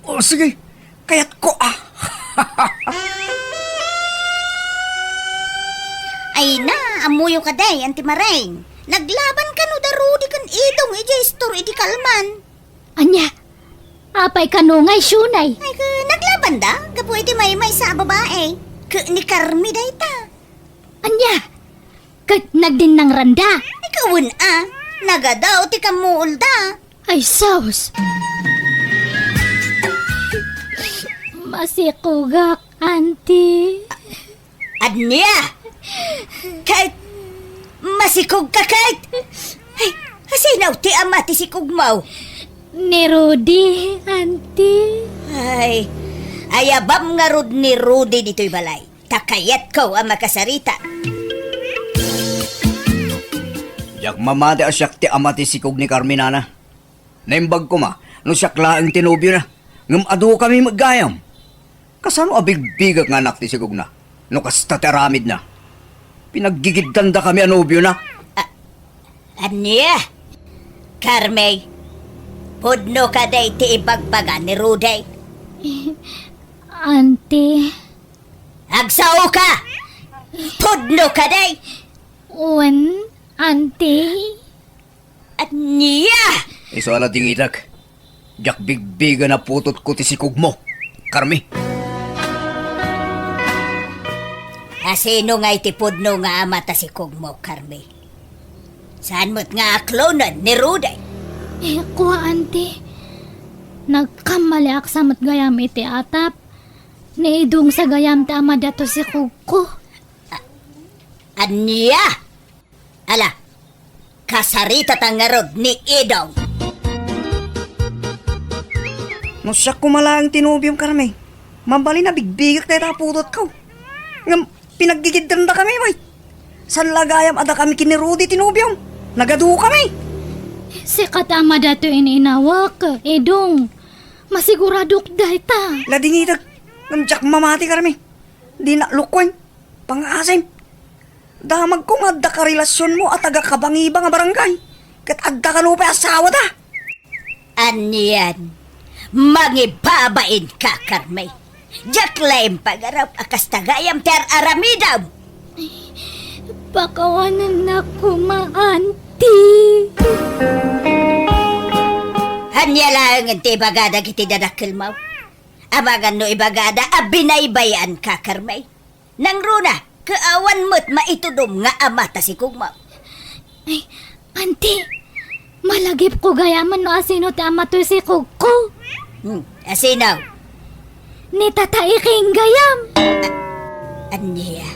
O, sige. Kayatko, ah. Ay na, ammoyo kadi, Auntie Maring. Naglaban kano da Rudy ken Idong idiay istor idi kalman. Ania? Apay kano nga isyunay? Ay, ka, naglaban da. Gapu iti maymaysa a babae. Ket ni Carmi dayta. Ania? Ket nagdinnangranda? Ay, kawen a. Nagadaw ti kammuolda. Ay, sus! Masikogak, Auntie. Ania? Ket masikogka ket? Ay, asino ti ama ti sikogmo? Ni Rudy, Auntie. Ay, ayabam ngarud ni Rudy ditoy balay. Ta kayatko a makasarita. Diak mamati a siak ti ama ti sikog ni Carmi, nana. Naimbag koma no siak laeng ti nobiona, ngem adukami met gayam. Kasano a bigbigak nga anak ti sikogna no kasta ti aramidna? Pinaggigiddandakami a nobiona. A-, ania? Carmi, pudno kadi ti ibagbaga ni Rudy? Auntie. Agsaoka! Pudno kadi? Wen, Auntie. Ania? Isu a la dingidak. Diak bigbigen a putotko ti sikogmo, Carmi. Asino ngay ti pudno nga ama ta sikogmo, Carmi? Saan met nga aklonen ni Rudy? Eh, kua, Auntie. Nagkammaliak sa met gayam iti atap. Ni Idong sa gayam ti ama dato sikogko. A-, ania? Ala, kasaritata ngarud ni Idong. No siak koma laeng ti nobiom, Carmi, mabalin a bigbigak dayta a putotko. Ngem pinaggigiddandakami, bay. Saan la gayam a dakami ken ni Rudy ti nobiom? Nagadukami. Sika ti ama dato ininawak, Idong. Masiguradok dayta. La dingidak, ngem diak mamati, Carmi. Dinak lukoen. Pangaasim. Damagko nga adda karelasionmo a taga-Kabangiba nga barangay. Ket adda kano pay asawada. Anian, mangibabainka, Carmi. Diak laeng pangarap a kasta gayam ti ar-aramidem. Pakawanennak koma, Auntie. Ania laengen ti ibaga dagiti dadakkelmo? Amangan no ibagada a binaybay-anka, Carmay. Nangruna, ket awan met maitudom nga ama ta sikogmo. Ay, Auntie, malagipko gayamen no asino ti ama toy sikogko. Hmm, asino? Ni Tata Iking gayam. A-, ania?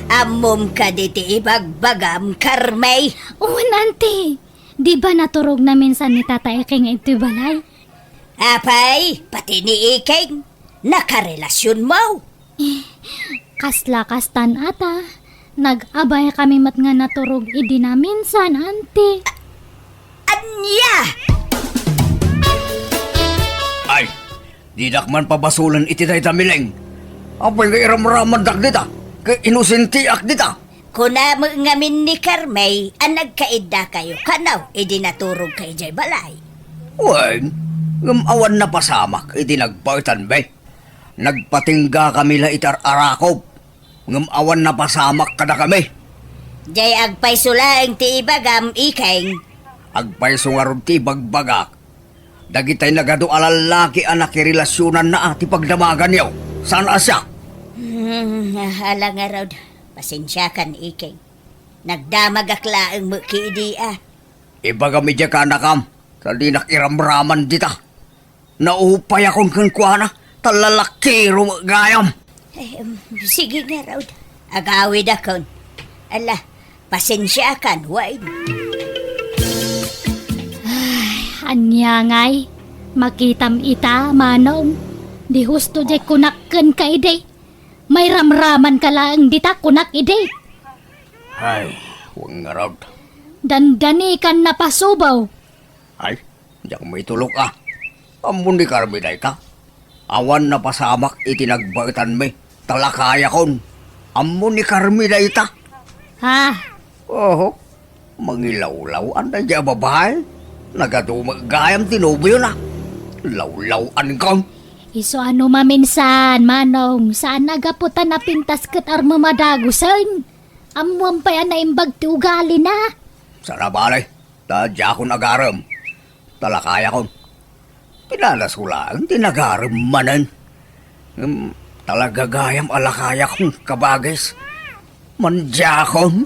Ammom kadi ti ibagbagam, Carmay? Wen, Auntie. Di ba naturogna minsan ni Tata Iking iti balay? Apay, pati ni Iking, nakarelasionmo? Eh, kasla kastan ata. Nag-abay kami met nga naturog idi naminsan, Auntie. Ania? Ay, didak man pabasolen iti dayta, Mileng. Apay nga iramramandak dita, ket inosentiak dita. Kuna met ngamin ni Carmay a nagkaiddakayo kano idi naturogka idiay balay. Wen, ngem awan napasamak iti nagbaetanmi. Nagpatinggakami la iti ar-arakop, ngem awan napasamak kadakami. Diay agpayso laeng ti ibagam, Iking. Agpayso ngarud ti ibagbagak. Dagitay nagadu a lallaki a nakirelasionanna a ti pagdamaganyo. Saan a siak? Hmm, ala ngarud. Pasensiakan, Iking. Nagdamagak laeng met kadi a. Ibagam idiay kaanakam, ta dinak iramraman dita. Naupayakon kenkuana, ta lalakiro met gayam. Eh, em, sige ngarud. Agawidakon. Ala, pasensiakan, wen. Ay, ania ngay? Makitam ita, Manong. Di husto diay kunak kenka idi. Mairamramanka laeng dita kunak idi. Ay, wen ngarud. Dandanikan napasubaw. Ay, diak maitulok a. Ammo ni Carmi dayta. Awan napasamak iti nagbaetanmi, ta lakayakon. Ammo ni Carmi dayta. Ha? Oho. Mangilawlaw-an daydiay a babai. Nagadu met gayam ti nobiona. Lawlaw-ankon. Isu a no maminsan, Manong, saan a gapu ta napintas ket armo madagusen. Ammoam pay a naimbag ti ugalina. Saan a bale, ta diakon agarem. Ta lakayakon. Pinadasko laeng ti nagarem manen. Ngem talaga gayam a lakayakon, kabagis. Mandiakon.